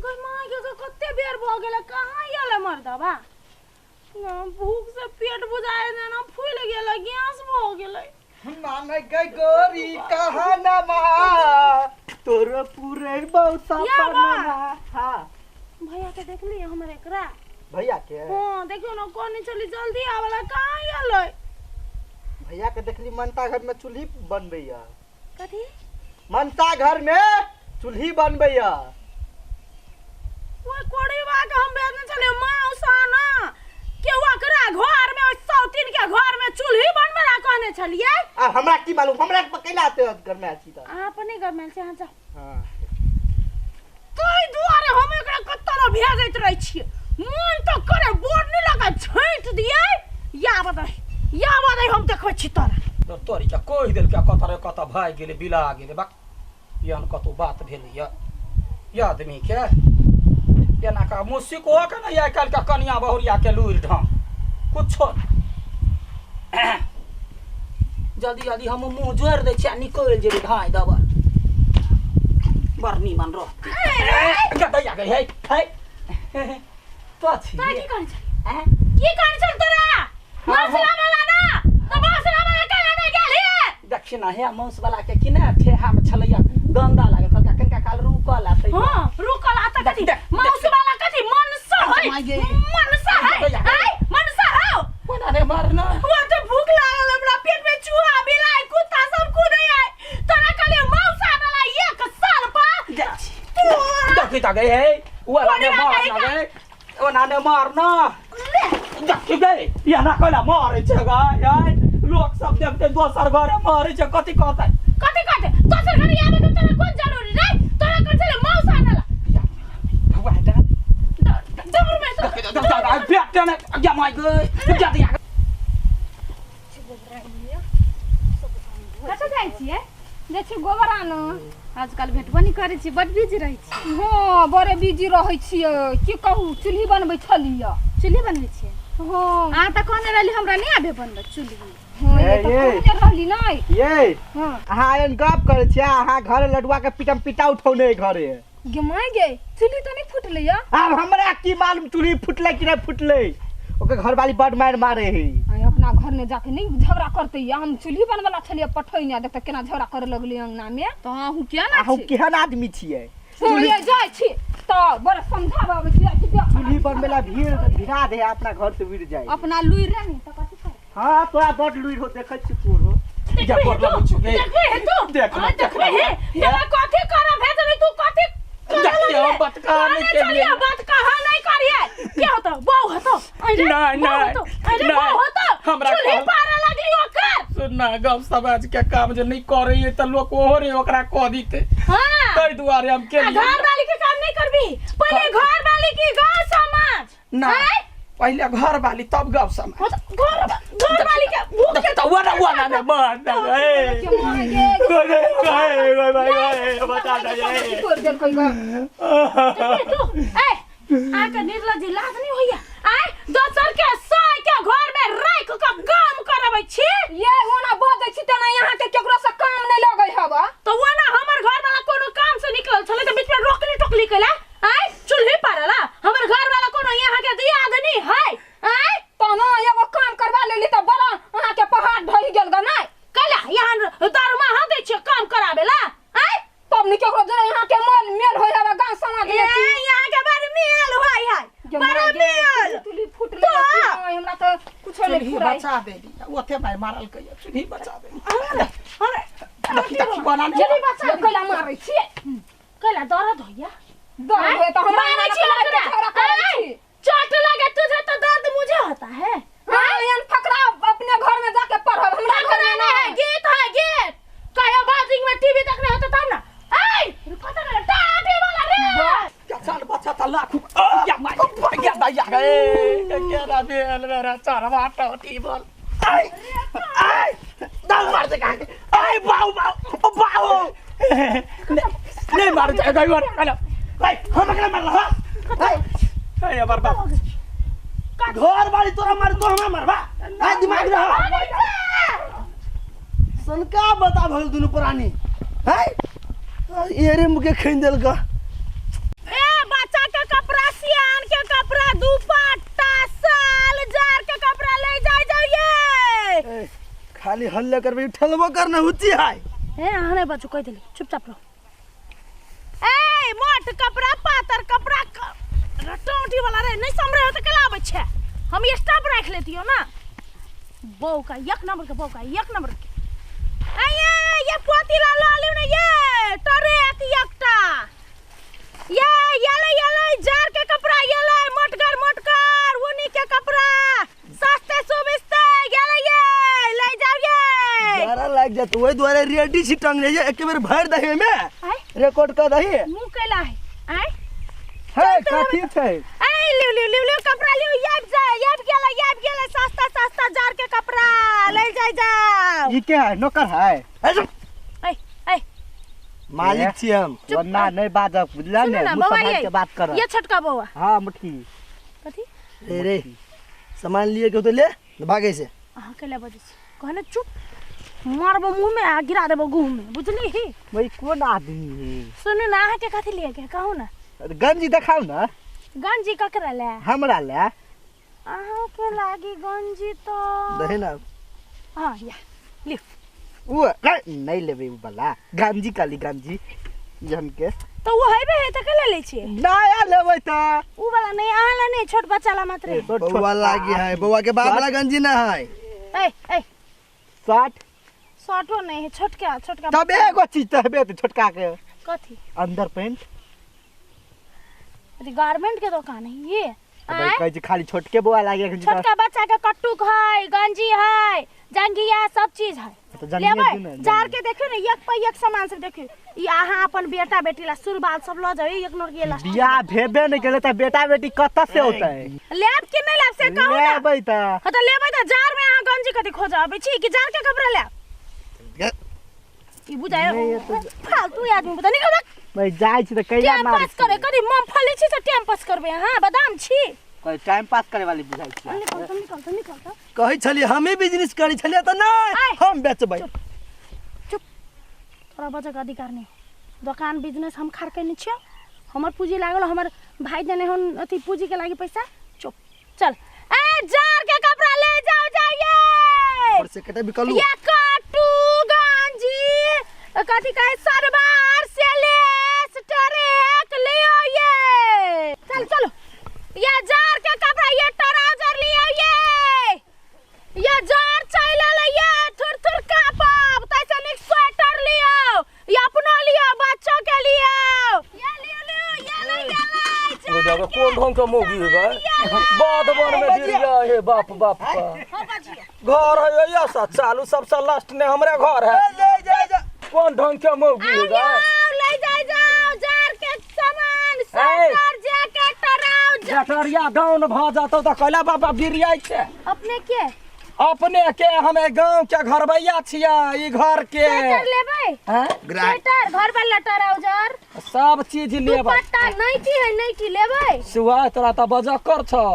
गै माय के कते बेर भऽ गेलै कहाँ गेलै मर्दबा ना भूख से पेट बुझाए ना फूल गेलै गैस भऽ गेलै माने गई गोरी कहाँ नमा तोर पूरे बहुत या सपना बा। हाँ भैया के देखली हमर एकरा भैया के हाँ देखियो ना कोनी चली जल्दी आवेला कहाँ गेलै भैया के देखली मनता घर में चूल्ही बनबैया कथी मनता घर में चूल्ही बनबैया ओए कोड़ीवा के हम भेजने छलियै माउसाना के ओकरा घर में ओइ सौतीन के घर में चूल्ही बनबे ला कहने छलियै आ हमरा की मालूम हमरा कैला आते घर में आছি त अहाँ अपने घर में से अहाँ जाउ हां ताहि दुआरे हम एकरा कतऽ ने भेजैत रहै छियै मन तऽ करे बोर्ड लगा छाँटि दियै या बदे या बदे हम देखबै छी तोरा तो तोरी के कहि देलकै कतऽ रे कतऽ भागि गेलै बिला गेलै बक एहन कतौ बात भेलैया ये आदमी के एना का मुसीको के ने आइ काल्हि के कनिया बहुरिया के लूरि ढंग कुछो नहि। जल्दी जल्दी हम मुँह जोड़ि दै छियै आ निकलि जेबै धाँइ दबर बड़ नीमन रहतै गदैया गई है है तो छी तोरा की कहै छल आँय? की कहै छल तोरा मसला वाला ना तऽ मसला वाला काला नहि गेल हे देखी ना हे मांस वाला के कि ने ठेहा में छलैया गंदा लागे कहलका कनिका काल रुकल आ तै हां रुकल आ तऽ कथी देख, देख। मांस वाला कथी मनसा है माय गे। मनसा है गैया, गैया। आय मनसा हो कोना रे मारना वो तो भूख लागल हमरा पेट में चूहा बिलाई कुत्ता सब कूदे आय तोरा कहलिए मौसा वाला एक साल पर देखी देखी त गई है वाला ने कोना मारना कहिका? गई ओना ने मारना देखी गई एना कहला मारै छै गाय आय लोक सब देखते दोसर घरे मारै छै कथी कहतै कथी कहते दोसर घर आबे के तोरा कोन जरूरी रे तोरा कहै छले मौसा आनला भगवान डाल जबर में तो देखी त पेट ने या my गई जा दिया कतऽ जाइ छियै जाइ छियै गोबर आनऽ आजकल भेटबो नहि करै छियै बड बिजी रहै छियै हँ बड़े बिजी रहै छियै की कहू चूल्ही बनबै छलियै चूल्ही बनबै छियै हँ अहाँ तऽ कहने रहली हमरा नहि आबे बनबै चूल्ही हँ ए, ये तऽ ए। कहने रहली नहि ये हँ अहाँ एहन गप करै छियै अहाँ घरे लडुआ के पिटम पिटा उठौने अइ घरे गे माय गे चूल्ही तऽ नहि फुटलै या आब हमरा की मालूम चूल्ही फुटलै कि नहि फुटलै ओकर घरवाली बड मारि मारे है आइ अपना घर में जाके नहीं झगड़ा करते या हम चूल्ही बनवला छलियै पठैने देख तऽ केना झगड़ा करे लगलै अंगना में तऽ अहूँ किया ना अहूँ छी केहन आदमी छियै हँ, ये जाइ छी तऽ बड़ा समझाबऽ अबै छी जाइ छी देख चूल्ही बनबै ला भीड़ भिड़ा दे अपना घर से उड़ जाए अपना लुरि रहे ने तऽ कथी करबै हाँ तोरा बड लुरि हो देखै छी तोरो जा देखबे गोर तू लगै छु गे। देखबे हे तू देख हाँ, ले, देख देखबे ले। हे तोरा कथी करब हे तनी तू कथी करऽ देखियौ, लगले? बात कहाँ नहि कहने केलियै। छलियै, बात कहाँ नहीं करिए के होतो बहू होतो अरे नहीं, बहू नहीं, होतो अरे नहीं। बहू होतो हमरा चूल्ही कहल- पारे लगली ओकर सुनना गप समाज के काम जे नहीं करे तऽ लोक ओहो रे ओकरा कह दीते हाँ ताहि दुआरे हम आ केलियै घर वाली के काम नहीं करबी पहले घर वाली की गांव समाज ना आँय? पहिले घर वाली तब गप समाज हाँ तो घर घर वाली के भूख के तऽ ओना ओना ने बड़ ए गे माय गे बता दे तोड़ देलकै ग तू ए आके निर्लज लाज नहीं होइया आय दोसर के साय के घर में राख के काम करबै छी ये ओना बजै छी तेना यहाँ के केकरो से काम नहीं लगै हवा तो वो ना हमर घर वाला कोनो काम से निकलल छलै त बीच में रोकली टोकली कैला आय चूल्ही पारला हमर घर वाला कोनो यहाँ के दिया आदमी है आय तहन एगो काम करवा लेली तऽ बड़ा अहाँ के पहाड़ ढहि गेल ग नहीं कैला यहाँ दरमाहा दै छियै काम कराबेला आय तब नी केकरो जरे यहाँ के मोल मेल होय हवा गांव समाज ए में की यहाँ के बड़ मेल होय है गे बड़ माय गे, मेल चूल्ही फुटलै तो? कि नहीं, हमरा तऽ कुछो नहीं चूल्ही फुराइ बचा देली ओते माय मारल कहियो चूल्ही बचा देली अरे देखी देखी बना ने चूल्ही बचा कैला मारै छियै कैला दर्द होइया दर्द होय तऽ हमरा मारै छी मारै ओकरा। झगड़ा करै आय, छी चोट लगे तुझे तो दर्द मुझे होता है हाँ एहन फकरा अपने घर में जाके पढ़ब हमरा घर फकरा में नहीं है नहीं गीत है गीत कहियो बाजिंग में टीवी देखने होता तब ना ऐ पता नहीं टाटी वाला रे चल बच्चा त लाख या my या दैया गे केना भेल मेरा चरवा टोटी बोल आइ आइ दाउ मार दे काके आइ बाउ बाउ बाउ नहीं मार जाए गई मार हेलो भाई हम एकरा मारला हा भाई ए हमर बाप घर वाली तोरा मार तो हमरा मारबा आ दिमाग रह सनका बता भल दुनु प्राणी है एरे मुके खैन देल का ए बच्चा के कपड़ा सियान के कपड़ा दुपट्टा साल जार के कपड़ा ले जाय जाइए ए, खाली हल्ला करबे ठलबो करना हुची है ए अहाँ नहीं बच्चू कह दिली चुपचाप रहो ए मोट कपड़ा पातर कपड़ा रटौटी वाला रे नहीं समरे हो तो केला आबै छै हम स्टाफ राख लेतियो ना बहू का एक नंबर के बहू का एक नंबर के ए ये ये पोती ला ला लिउ ने ये तोरे एक एकटा ये ये ले ये ले जार के कपड़ा ये ले मोटगर मोटगर ऊनी के कपड़ा सस्ते सुबिस्ते ये ले ये ले जाओ ये जारा लाग जात ओहि दुआरे रेडी छी टंगने जे एके बेर भरि दही ओहिमे आय रिकॉर्ड कर दही मुंह कैला है आय है कथी छै ए लिउ लिउ लिउ लिउ कपड़ा लिउ याब जा याब गेला याब गेला सस्ता सस्ता जार के कपड़ा ले जाय जाओ ई के है नौकर है ए ए मालिक छी हम वरना नहीं बाजब बुझला सुनू ने ना मुँह बौआ संभाल ये के बात कर ये छोटका बौआ हाँ मुटकी कथी रे रे सामान लिए के तो ले भागे से। अहाँ के ले बजै छी कहने चुप मारबो मुँह में आ गिरा देबो गुह में, बुझली ही? भाई कोन आदमी है? सुनू ना, अहाँ के कथी लिए के कहू ना। गंजी देखाउ ना। गंजी ककरा ले? हमरा ले। अहाँ के लागी गंजी तो दहे ना। हाँ या लियो। उ नहीं लेबे उ वाला गंजी, काली गंजी जन के तो वो हेबे है त के ले लै छियै? नया लेबै त उ वाला नहीं, अहाँ ला नहीं, छोट बच्चा ला मात्र है। बउआ लागी है, बउआ के बाप ला गंजी ना है। ए ए 60 शर्टो नहीं है, छोटका छोटका। तब एगो चीज त हेबे त छोटका के। कथी? अंदर पैंट। अरे गारमेंट के दुकान है ये। भाई कहै छै खाली छोटके बउआ लागे। छोटका बच्चा के कट्टुक है, गंजी है, जंगिया सब चीज है। तो जंगिया लेबै दू ना, जार के देखियो ने, एक पर एक सामान सब देखियो। ई अहाँ अपन बेटा बेटी ला सुरबाल सब ल जाओ, एक नोर गेला। बियाह भेबे नहीं केले त बेटा बेटी कत से होतै? लेब कि नहीं लेब से कहू ना। लेबै त। हां त लेबै त जार में अहाँ गंजी कथी खोज अबै छी कि जार के कपड़ा लेब? ई बुझाय फालतू आदमी बुझा निकल भाग। भाई जाइ छी त कैला टाइम मार पास करे कथी मूंगफली छी से टाइम पास करबै अहाँ? बादाम छी। कोई टाइम पास करे वाली बुझाइ छी। निकल त, निकल त, निकल त। कहै छलियै हमे बिजनेस करै छलियै त नहि आइ। हम बेचबै। चुप चुप, तोरा बजक अधिकार नहीं। दोकान बिजनेस हम खार कैने छियौ, हमर पूंजी लागल, हमर भाई देने हन अथी पूंजी के लागी पैसा। चुप चल। ए जार के कपड़ा ले जाओ जाइए। और से कटे बिकलू। ये कट्टू गंजी कथी कहे सरबार से लेस टरेक लियो ये। चल चलो ये जार के कपड़ा, ये ट्राउजर लियो ये। ये जार चल ले ये थुर थुर कापब तैसे निक स्वेटर लियो, ये अपनो लियो बच्चों के लियो। ये लियो लियो ये ले ये ले। वो जाके कोन ढंग के मौगी है गए बाद वन में गिर गया हे बाप बाप का घर है ये सा चालू सबसे लास्ट ने हमरे घर है। ले जा जा कोन ढंग के मौगी है गए? ले जाए जाओ जार के सामान स्वेटर जैकेट ट्राउजर। जटरिया डाउन भ जातो त कहला बाबा गिर छै। अपने के? अपने के हमें गांव के घरबैया छियै ई घर के। स्वेटर लेबै? हैं? स्वेटर घर वाला ट्राउजर सब चीज लेबै। दुपट्टा नाइटी है, नाइटी लेबै? सुआ तोरा त बजक्कर छौ,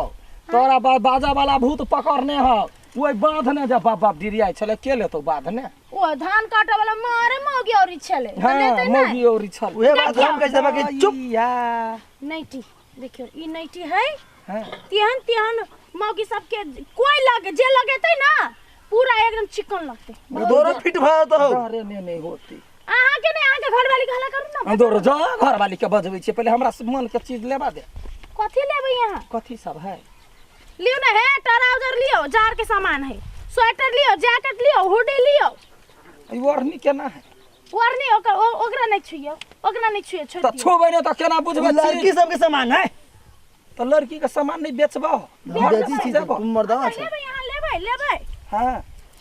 तोरा बाजा वाला भूत पकड़ने हौ। ओहि बाध ने जे बाप बाप डिरियाइ छलै के लेतौ बाध ने? ओ धान काटे वाला मारे मौगी औरी छलै। हाँ, लेतै नै? मौगी औरी छल। उहे बात हम कहै छलियै कि चुप। या। नाइटी देखियौ ई नाइटी है। हाँ। तेहन तेहन मौगी सबके कोई लगे जे लगेतै ना पूरा एकदम चिकन लगतै। दोरो फिट भ जेतौ। अरे ने नहीं होती। अहाँ के नहीं, अहाँ के घरवाली के हल्ला करू ना। दोरो जा घरवाली के बजबै छियै, पहिले हमरा मन के चीज लेबा दे। कथी लेबै अहाँ? कथी सब है? लियो ना है ट्राउजर लियो, जार के सामान है, स्वेटर लियो, जैकेट लियो, हुडी लियो। ई ओढ़नी केना है? ओढ़नी ओकरा नहीं छुइयो, ओकरा नहीं छुइयो, छोड़ त दियो। छुबै ने त केना बुझबै? लड़की सबके सामान है। त लड़की के सामान नहीं बेचबो? बेचै छी तुम मर्दवा अच्छा, छै। लेबै अहाँ, लेबै लेबै। हां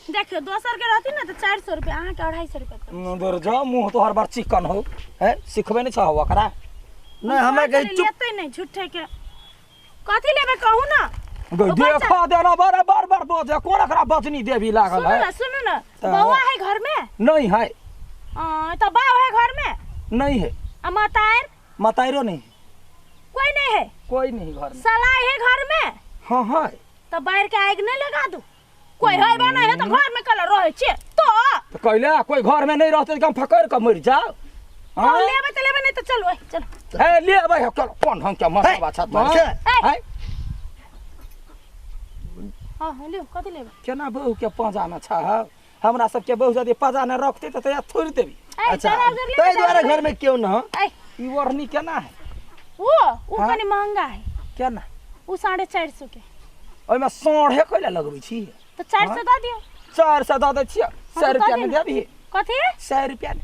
देखियो दोसर के रहती ना त 400 रुपया, अहाँ के 250 रुपया। दूर जा मुंह तोहर बड़ चिकन हो है, सिखबे नहीं छह ओकरा। नहीं हमरा कहे चुप। लेतै नहीं झूठे के। कथी लेबै कहू ना? देखा देना बार बार बार बजे कोन एकरा बजनी देवी लागल सुनू है। ना सुनू ना, त- बौआ है घर में? नहीं है। त बाऊ है घर में? नहीं है। आ मतार? मतारो नहीं। कोई नहीं है? कोई नहीं घर में। सलाई है घर में? हाँ है। त बाहर के आग नहीं लगा दू? कोई है बा नहीं है त घर में कल रहे छे तो। त कहले कोई घर में नहीं रहते त हम फकर के मर जाओ। हाँ लेबै त लेबै नहीं त चलो ए, चलो। ए लेबै हो, चलो कोन ढंग के मसबा छ तो? हे, है? हां हां लियो, कथी लेबै? केना बहू के पाँजा में छ? हमरा सबके बहू यदि पाँजा में रखते त तैया थोड़ि देबी। ए, अच्छा ट्राउजर लेबै, ताहि दुआरे घर में क्यों न हो? ए, ई ओढ़नी केना है? वो हाँ? कनी महंगा है। केना? वो 450 के। ओहिमे साढ़े कैला लगबै छी? त 400 दऽ दियौ। 400 दऽ दै छियै, हाँ, 100 तऽ रुपया दऽ ने दियौ। देबही? कथी? 100 रुपया ने।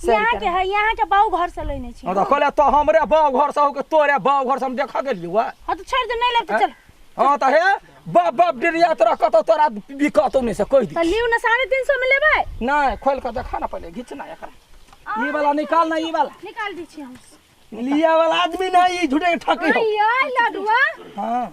100 यहाँ रुपया के है, यहाँ के बाऊ घर से लेने छी। हाँ, तऽ कहले तो हमरे बाऊ घर से हो के तोरे बाऊ घर से हम देखऽ गेलियौ आ। हाँ तो छोड़ दे, नहीं लेब तो चल। हाँ तऽ हे बाप बाप डिरिया तोरा कतौ तोरा बिकतौ नहि से कहि तऽ दी। लियौ ने 350 में लेबै? नहि खोलि कऽ देखा ना पहिले, घिच ना एकरा। ई वाला निकाल ना, ई वाला निकाल दै छी हम। लिया वाला आदमी नहीं, ई झूठे के ठकी हो। आई लडुआ। हाँ।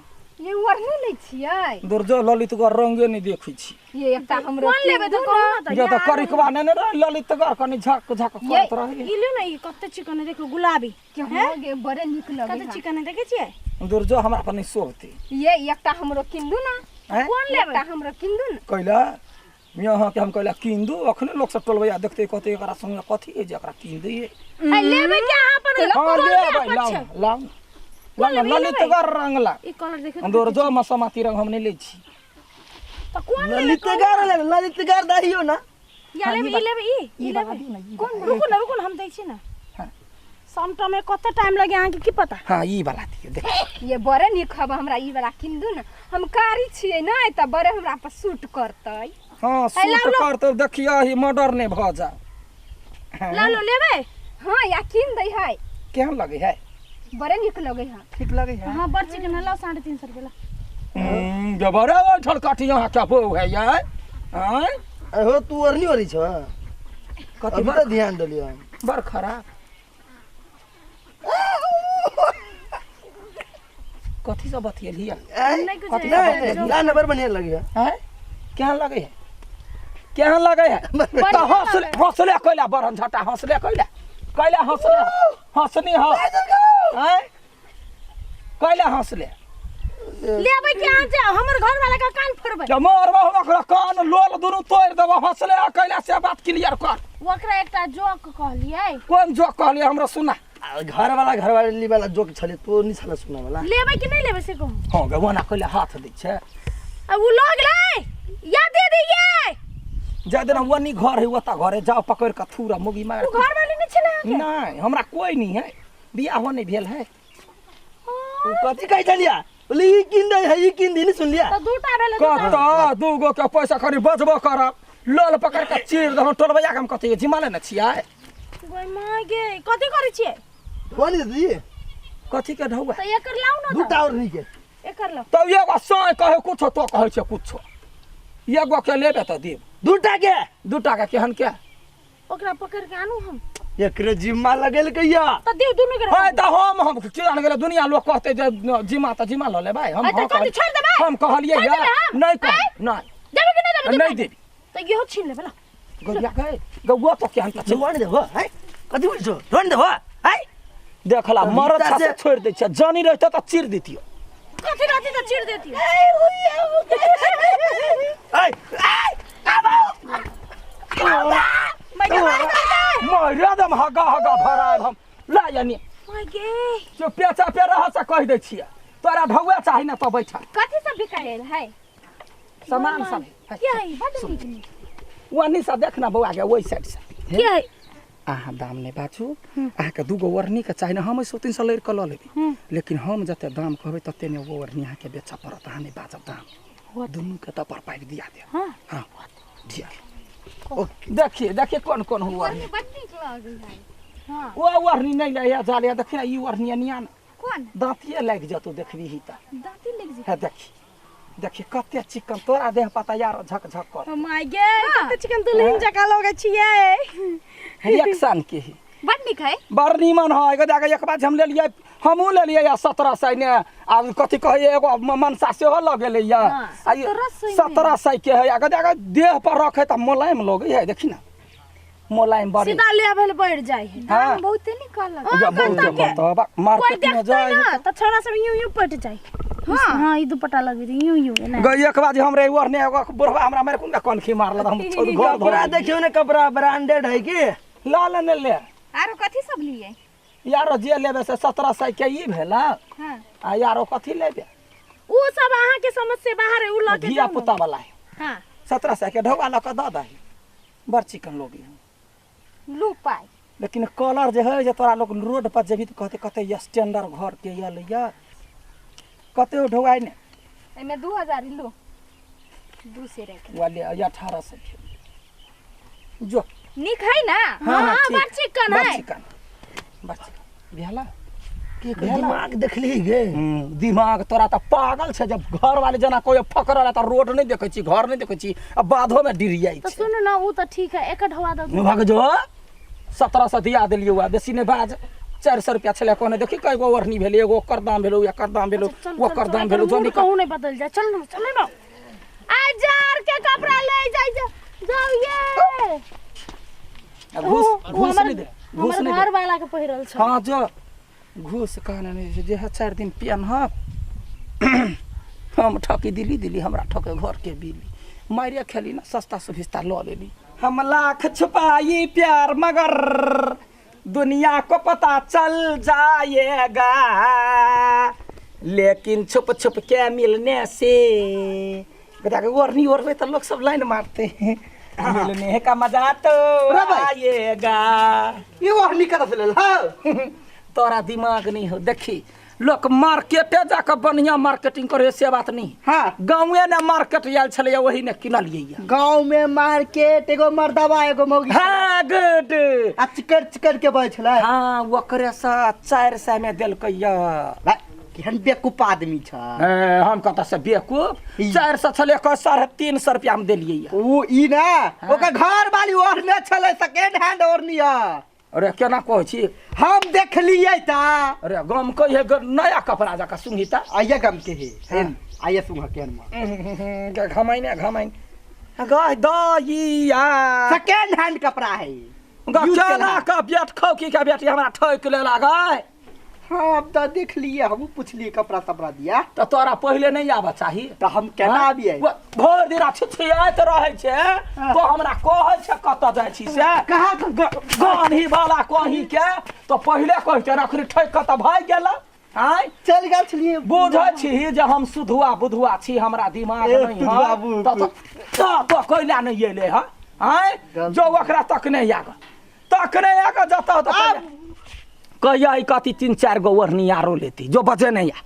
ये ओढ़नी लै छियै दुर्जो ललितगर रंगे नहि देखै छी ये एकटा हमरो कोन लेबै तऽ किन दू कहू ने। ने तऽ जे तऽ करिकवा ने ने रहै ललितगर कनि झक झक ये- करत रहै ई लियौ ने ई कते चिकन है देखो गुलाबी के हो गे बड़े नीक लगै कते है चिकन है देखै छियै दुर्जो हमरा पर नहि शोभतै ये एकटा हमरो किन दू ने आँय? कोन लेबै एकटा हमरो किन दू ने कैला यहाँ के हम कैला कीन दू अखने लोक सब टोलबैया देखते कहते एकरा संगे कथी है जे एकरा कीन दिए आ लेबै के अहाँ अपन हाँ लेबै कोन लाउ छै? लाउ लाउ लेबै, ललितगर रंग ला ई कलर देखियौ दुर्जो मसमाती रंग हम नहि लै छी तऽ कोन लेबै ललितगर लेबै ललितगर दहियो ना या लेबै ई लेबै ई ई लेबै कोन रुकू ने रुकू ने हम दै छी ने हाँ। समटा में कते टाइम लगे अहाँके की पता हाँ ई वाला दियौ देख ये बड़े नीक हब हमरा ई वाला किन दू ने हम कारी छियै ने तऽ बड़े हमरा पर सूट करतै हाँ सूट करतौ देखियो ही मर्डर नहि भऽ जा लाउ लो लेबै हाँ या किन दै है केहन लगे है बड़े नीक लगे है ठीक लगे है हाँ बड़ चिकन है लाउ 350 रुपये ला जबरे ओठल काटी यहाँ क्या बो है यार आँय अहो तू ओरनी ओरी छ कथी अभी बड़ तऽ ध्यान देलियो हम बड़ खराब कथी सब बतियेली है नहीं कुछ कथी नहीं नहीं ना ना बड़ बढ़िया लगे है आँय केहन लगे है केहन लगे है तऽ हंसले हंसले कैला बरन झटा हंसले कैला कैला हंसले हंसनी ह आँय कैला हंसले लेबै कि अहाँ जाउ हमर घर वाला के कान फोड़बै जब मरबो हम ओकरा कान लोल दुनू तोड़ि देबो हंसले आ कैला से बात क्लियर कर ओकरा एकटा जोक कहलियै कोन जोक कहलियै हमरा सुना आ घर वाला घर वाली वाला जोक छले तो नहीं छला सुना वाला लेबै कि नहीं लेबै से कहू हँ गे ओना कैला हाथ दै छै आ उ लऽ गेलै या दे दियै जा देना ओनी घर है ओता घर है जाओ पकड़ के थूरा मुगी मार उ घर वाली नहीं छलै अहाँके नहीं हमरा कोई नहीं है बियाहो नहीं भेल है उ कथी कहै छलिया बोले ई किन दे है ई किन दी नहीं सुन लिया तऽ दूटा भेलै दूटा कत दू गो के पैसा खाली बचबो करब लोल पकड़ के चीर दहो टोलबैया के हम कथी जिमा लेने छियै गोय माय गे कथी करै छियै कौन दी कथी के ढौआ तऽ एकर लाउ ने तऽ दूटा और नहीं के एकर लाउ तब एगो साँय कहे कुछो तो कहै छै कुछो एगो के लेबे तऽ देब दूटा के दूटा के केहन के ओकरा पकड़ के आनू हम एकरे जिम्मा लगेल कहिया तऽ दियौ दुनू के है तऽ हम किया गेलै दुनिया लोग कहते जे जिमा तऽ जिमा लऽ लेबै हम है तऽ हँ कथी छोड़ि देबै? हम कहलियै छोड़ि या देबै हम? नहि कह आँय? नहि देबै कि नहि देबै नहि देबी तऽ इहो छीन लेबै ला गौया गए गौआ तो केहन के छै ढोन देबो है कथी बोल छो ढोन देबो है देखला मरद रीता से छोड़ि दै छै जानी रहते तऽ चीर दितियो कथी रहती तऽ चीर देती ऐ मारे दम हगा हगा भराब हम ला यानी माय गे जो पेचा पे रह से कहि दै छियै तोरा ढौआ चाही ने तो बैठा कथी सब बिकायल है सामान सब है। क्या है बड नीक नीक ओनी से देख ना बौआ के ओहि साइड से क्या है अहाँ दाम नहि बाजू अहाँके दूगो ओढ़नीके चाही ने हम सौ तीन सौ लड़ि कऽ लऽ लेबै लेकिन हम जते दाम कहबै तते ने ओ ओढ़नी अहाँके बेचऽ पड़त अहाँ नहि बाजब दाम दुनूके तऽ पर पाइप दिया देब हाँ हाँ दिया देखिए देखिए कोन कोन हुआ ओढ़नी बड नीक लगै है ओ ओढ़नी नहि ले जा ले देखिए ई ओढ़नी निया ने कोन दाँतिए लागि जेतौ देखबी ही तऽ दाँती लागि जेतै हे देखी देखी कते चिकन तोरा देह पता यार झक झक कर माय गे कते चिकन दुल्हन जकाँ लगै छियै रिएक्शन के ही बड नीक है बड़ नीमन है एगो जाके एक बार हम लेलियै हमहूँ लेलियै या 1700 ने आ कथी कहैए एगो मनसा सेहो लऽ गेलै या 1700 के है एगो जाके देह पर रखे तऽ मोलायम लगै है देखी ना मोलायम बड़ी सीधा लेवल बढ़ जाइ है हाँ बहुते निकलक जा बहुत कतऽ के? बताबा कोई मार्केट में देखतै जाए ना तऽ छोरा सब यूं यूं पट जाइ हाँ हाँ ई दुपट्टा लगबे यूं यूं एना गई एक बार हमरे ओढ़ने एगो बुढ़वा हमरा मेरे कुंडा कनखी मारल हम छोड़ घर कपड़ा धर देखियो ने कपड़ा ब्रांडेड है की ला ले ने ले आरो कथी सब लिए यारो जे लेबे से 1700 के ई भेला हाँ आ यारो कथी लेबे उ सब अहाँ के समझ से बाहर है उ लऽ के धिया जाउ ना। पुता वाला है हाँ 1700 के ढौआ लऽ कऽ दऽ दही बड़ चिकन लोग है लू पाइ लेकिन कलर जे है जे तोरा लोग रोड पर जेबही तऽ कहते कते स्टैंडर्ड घर के यल ये कते ढौआइ ने एहिमे 2000 लू दू सेर के वाले 1800 के जो नीक है ना हाँ हाँ, ठीक। बड़ चिकन बड़ है। चिकन बड़ चिकन भेला के दिमाग देखली गे दिमाग तोरा तऽ पागल छै जब घर वाले जेना कोई फकरल तऽ रोड नहि देखै छी घर नहि देखै छी आ बाधो में डिरियाइ तऽ छै सुनू ना उ तऽ ठीक है एक ढवा दऽ भाग जो 1700 दिया देलियै वएह बेसी नहि बाज 400 रुपया छलै कहने देखी कए गो ओढ़नी भेलै, एगो ओकर दाम भेलौ, एकर दाम भेलौ, चल ओकर दाम भेलौ, जो निकल। कहूँ नहीं बदल जा, चल ना, चल ना। आ जार के कपड़ा ले जाय जा, जाओ ये। आ घूस उ घूस हमर नहि दे, घूस हमर नहि दे। घर वाला के पहिरल छ। हाँ जो घूस कहने नहि जे है 4 दिन पेनहब। हम ठकी दिली दिली हमरा ठके घर के बिली मारे खेली ना, सस्ता सुभिस्ता लऽ लेली। हम लाख छुपाई प्यार मगर दुनिया को पता चल जाएगा, लेकिन छुप छुप के मिलने से बेटा के ओढ़नी ओढ़बे तऽ लोग सब लाइन मारते हैं, मिलने का मजा तो रे भाई। आएगा। ई ओढ़नी कतऽ से लेल हौ? तोरा दिमाग नहीं हो। देखी लोक मार्केटे जाके बढ़िया मार्केटिंग करे से बात नहीं। हाँ। गाँवे ने मार्केट आयल छलैया, वही ने किनलियै। गाँव में मार्केट एगो मर्दवा एगो मौगी। हाँ गुड। आ चिकर चिकर के बजै छलै। हाँ ओकरे से 400 में देलकैया। भाइ, केहन बेवकूफ आदमी छ। ए, हम कतऽ से बेवकूफ? 400 छलै, 350 रुपया हम देलियै। उ ई ना ओकर घर वाली ओढ़ने छलै, सेकेंड हैंड ओढ़नी है। अरे केना कहै छी? हम देखलियै ता। अरे गम कहिए नया कपड़ा जकाँ सुंघी ता। आइए गम के हे, हेन आइए सुंघ केहन म। घमाइने घमाइन गह दइया। सेकेंड हैंड कपड़ा है। ग यूज केना केला। के बेट खौकी के बेटी हमरा ठोकि लेला गय। हाँ अब तऽ देखलियै, हमहूँ पुछलियै कपड़ा तपड़ा दिया। तऽ तोरा पहिले नहि आबऽ चाही। तऽ हम केना आबियै? भरि दिन छिछियाइत रहै छै तो हमरा कहै छै कतऽ जाइ छी से। कहाँ गान्ही वाला कहीं के तऽ पहिले कहै छै, अखनी ठोकि कऽ तऽ भागि गेल। आँय चलि गेल छलियै। बुझै छी जे हम सुधुआ बुधुआ छी, हमरा दिमाग ए, नहि सुधुआ है। बुधुआ। तऽ कैला नहि एलै हँ? आँय जो ओकरा तकने आग, तकने आग जतऽ तऽ कहिया ई कथी 3-4 गो ओढ़नी आरो लेती जो बजे नहीं आ।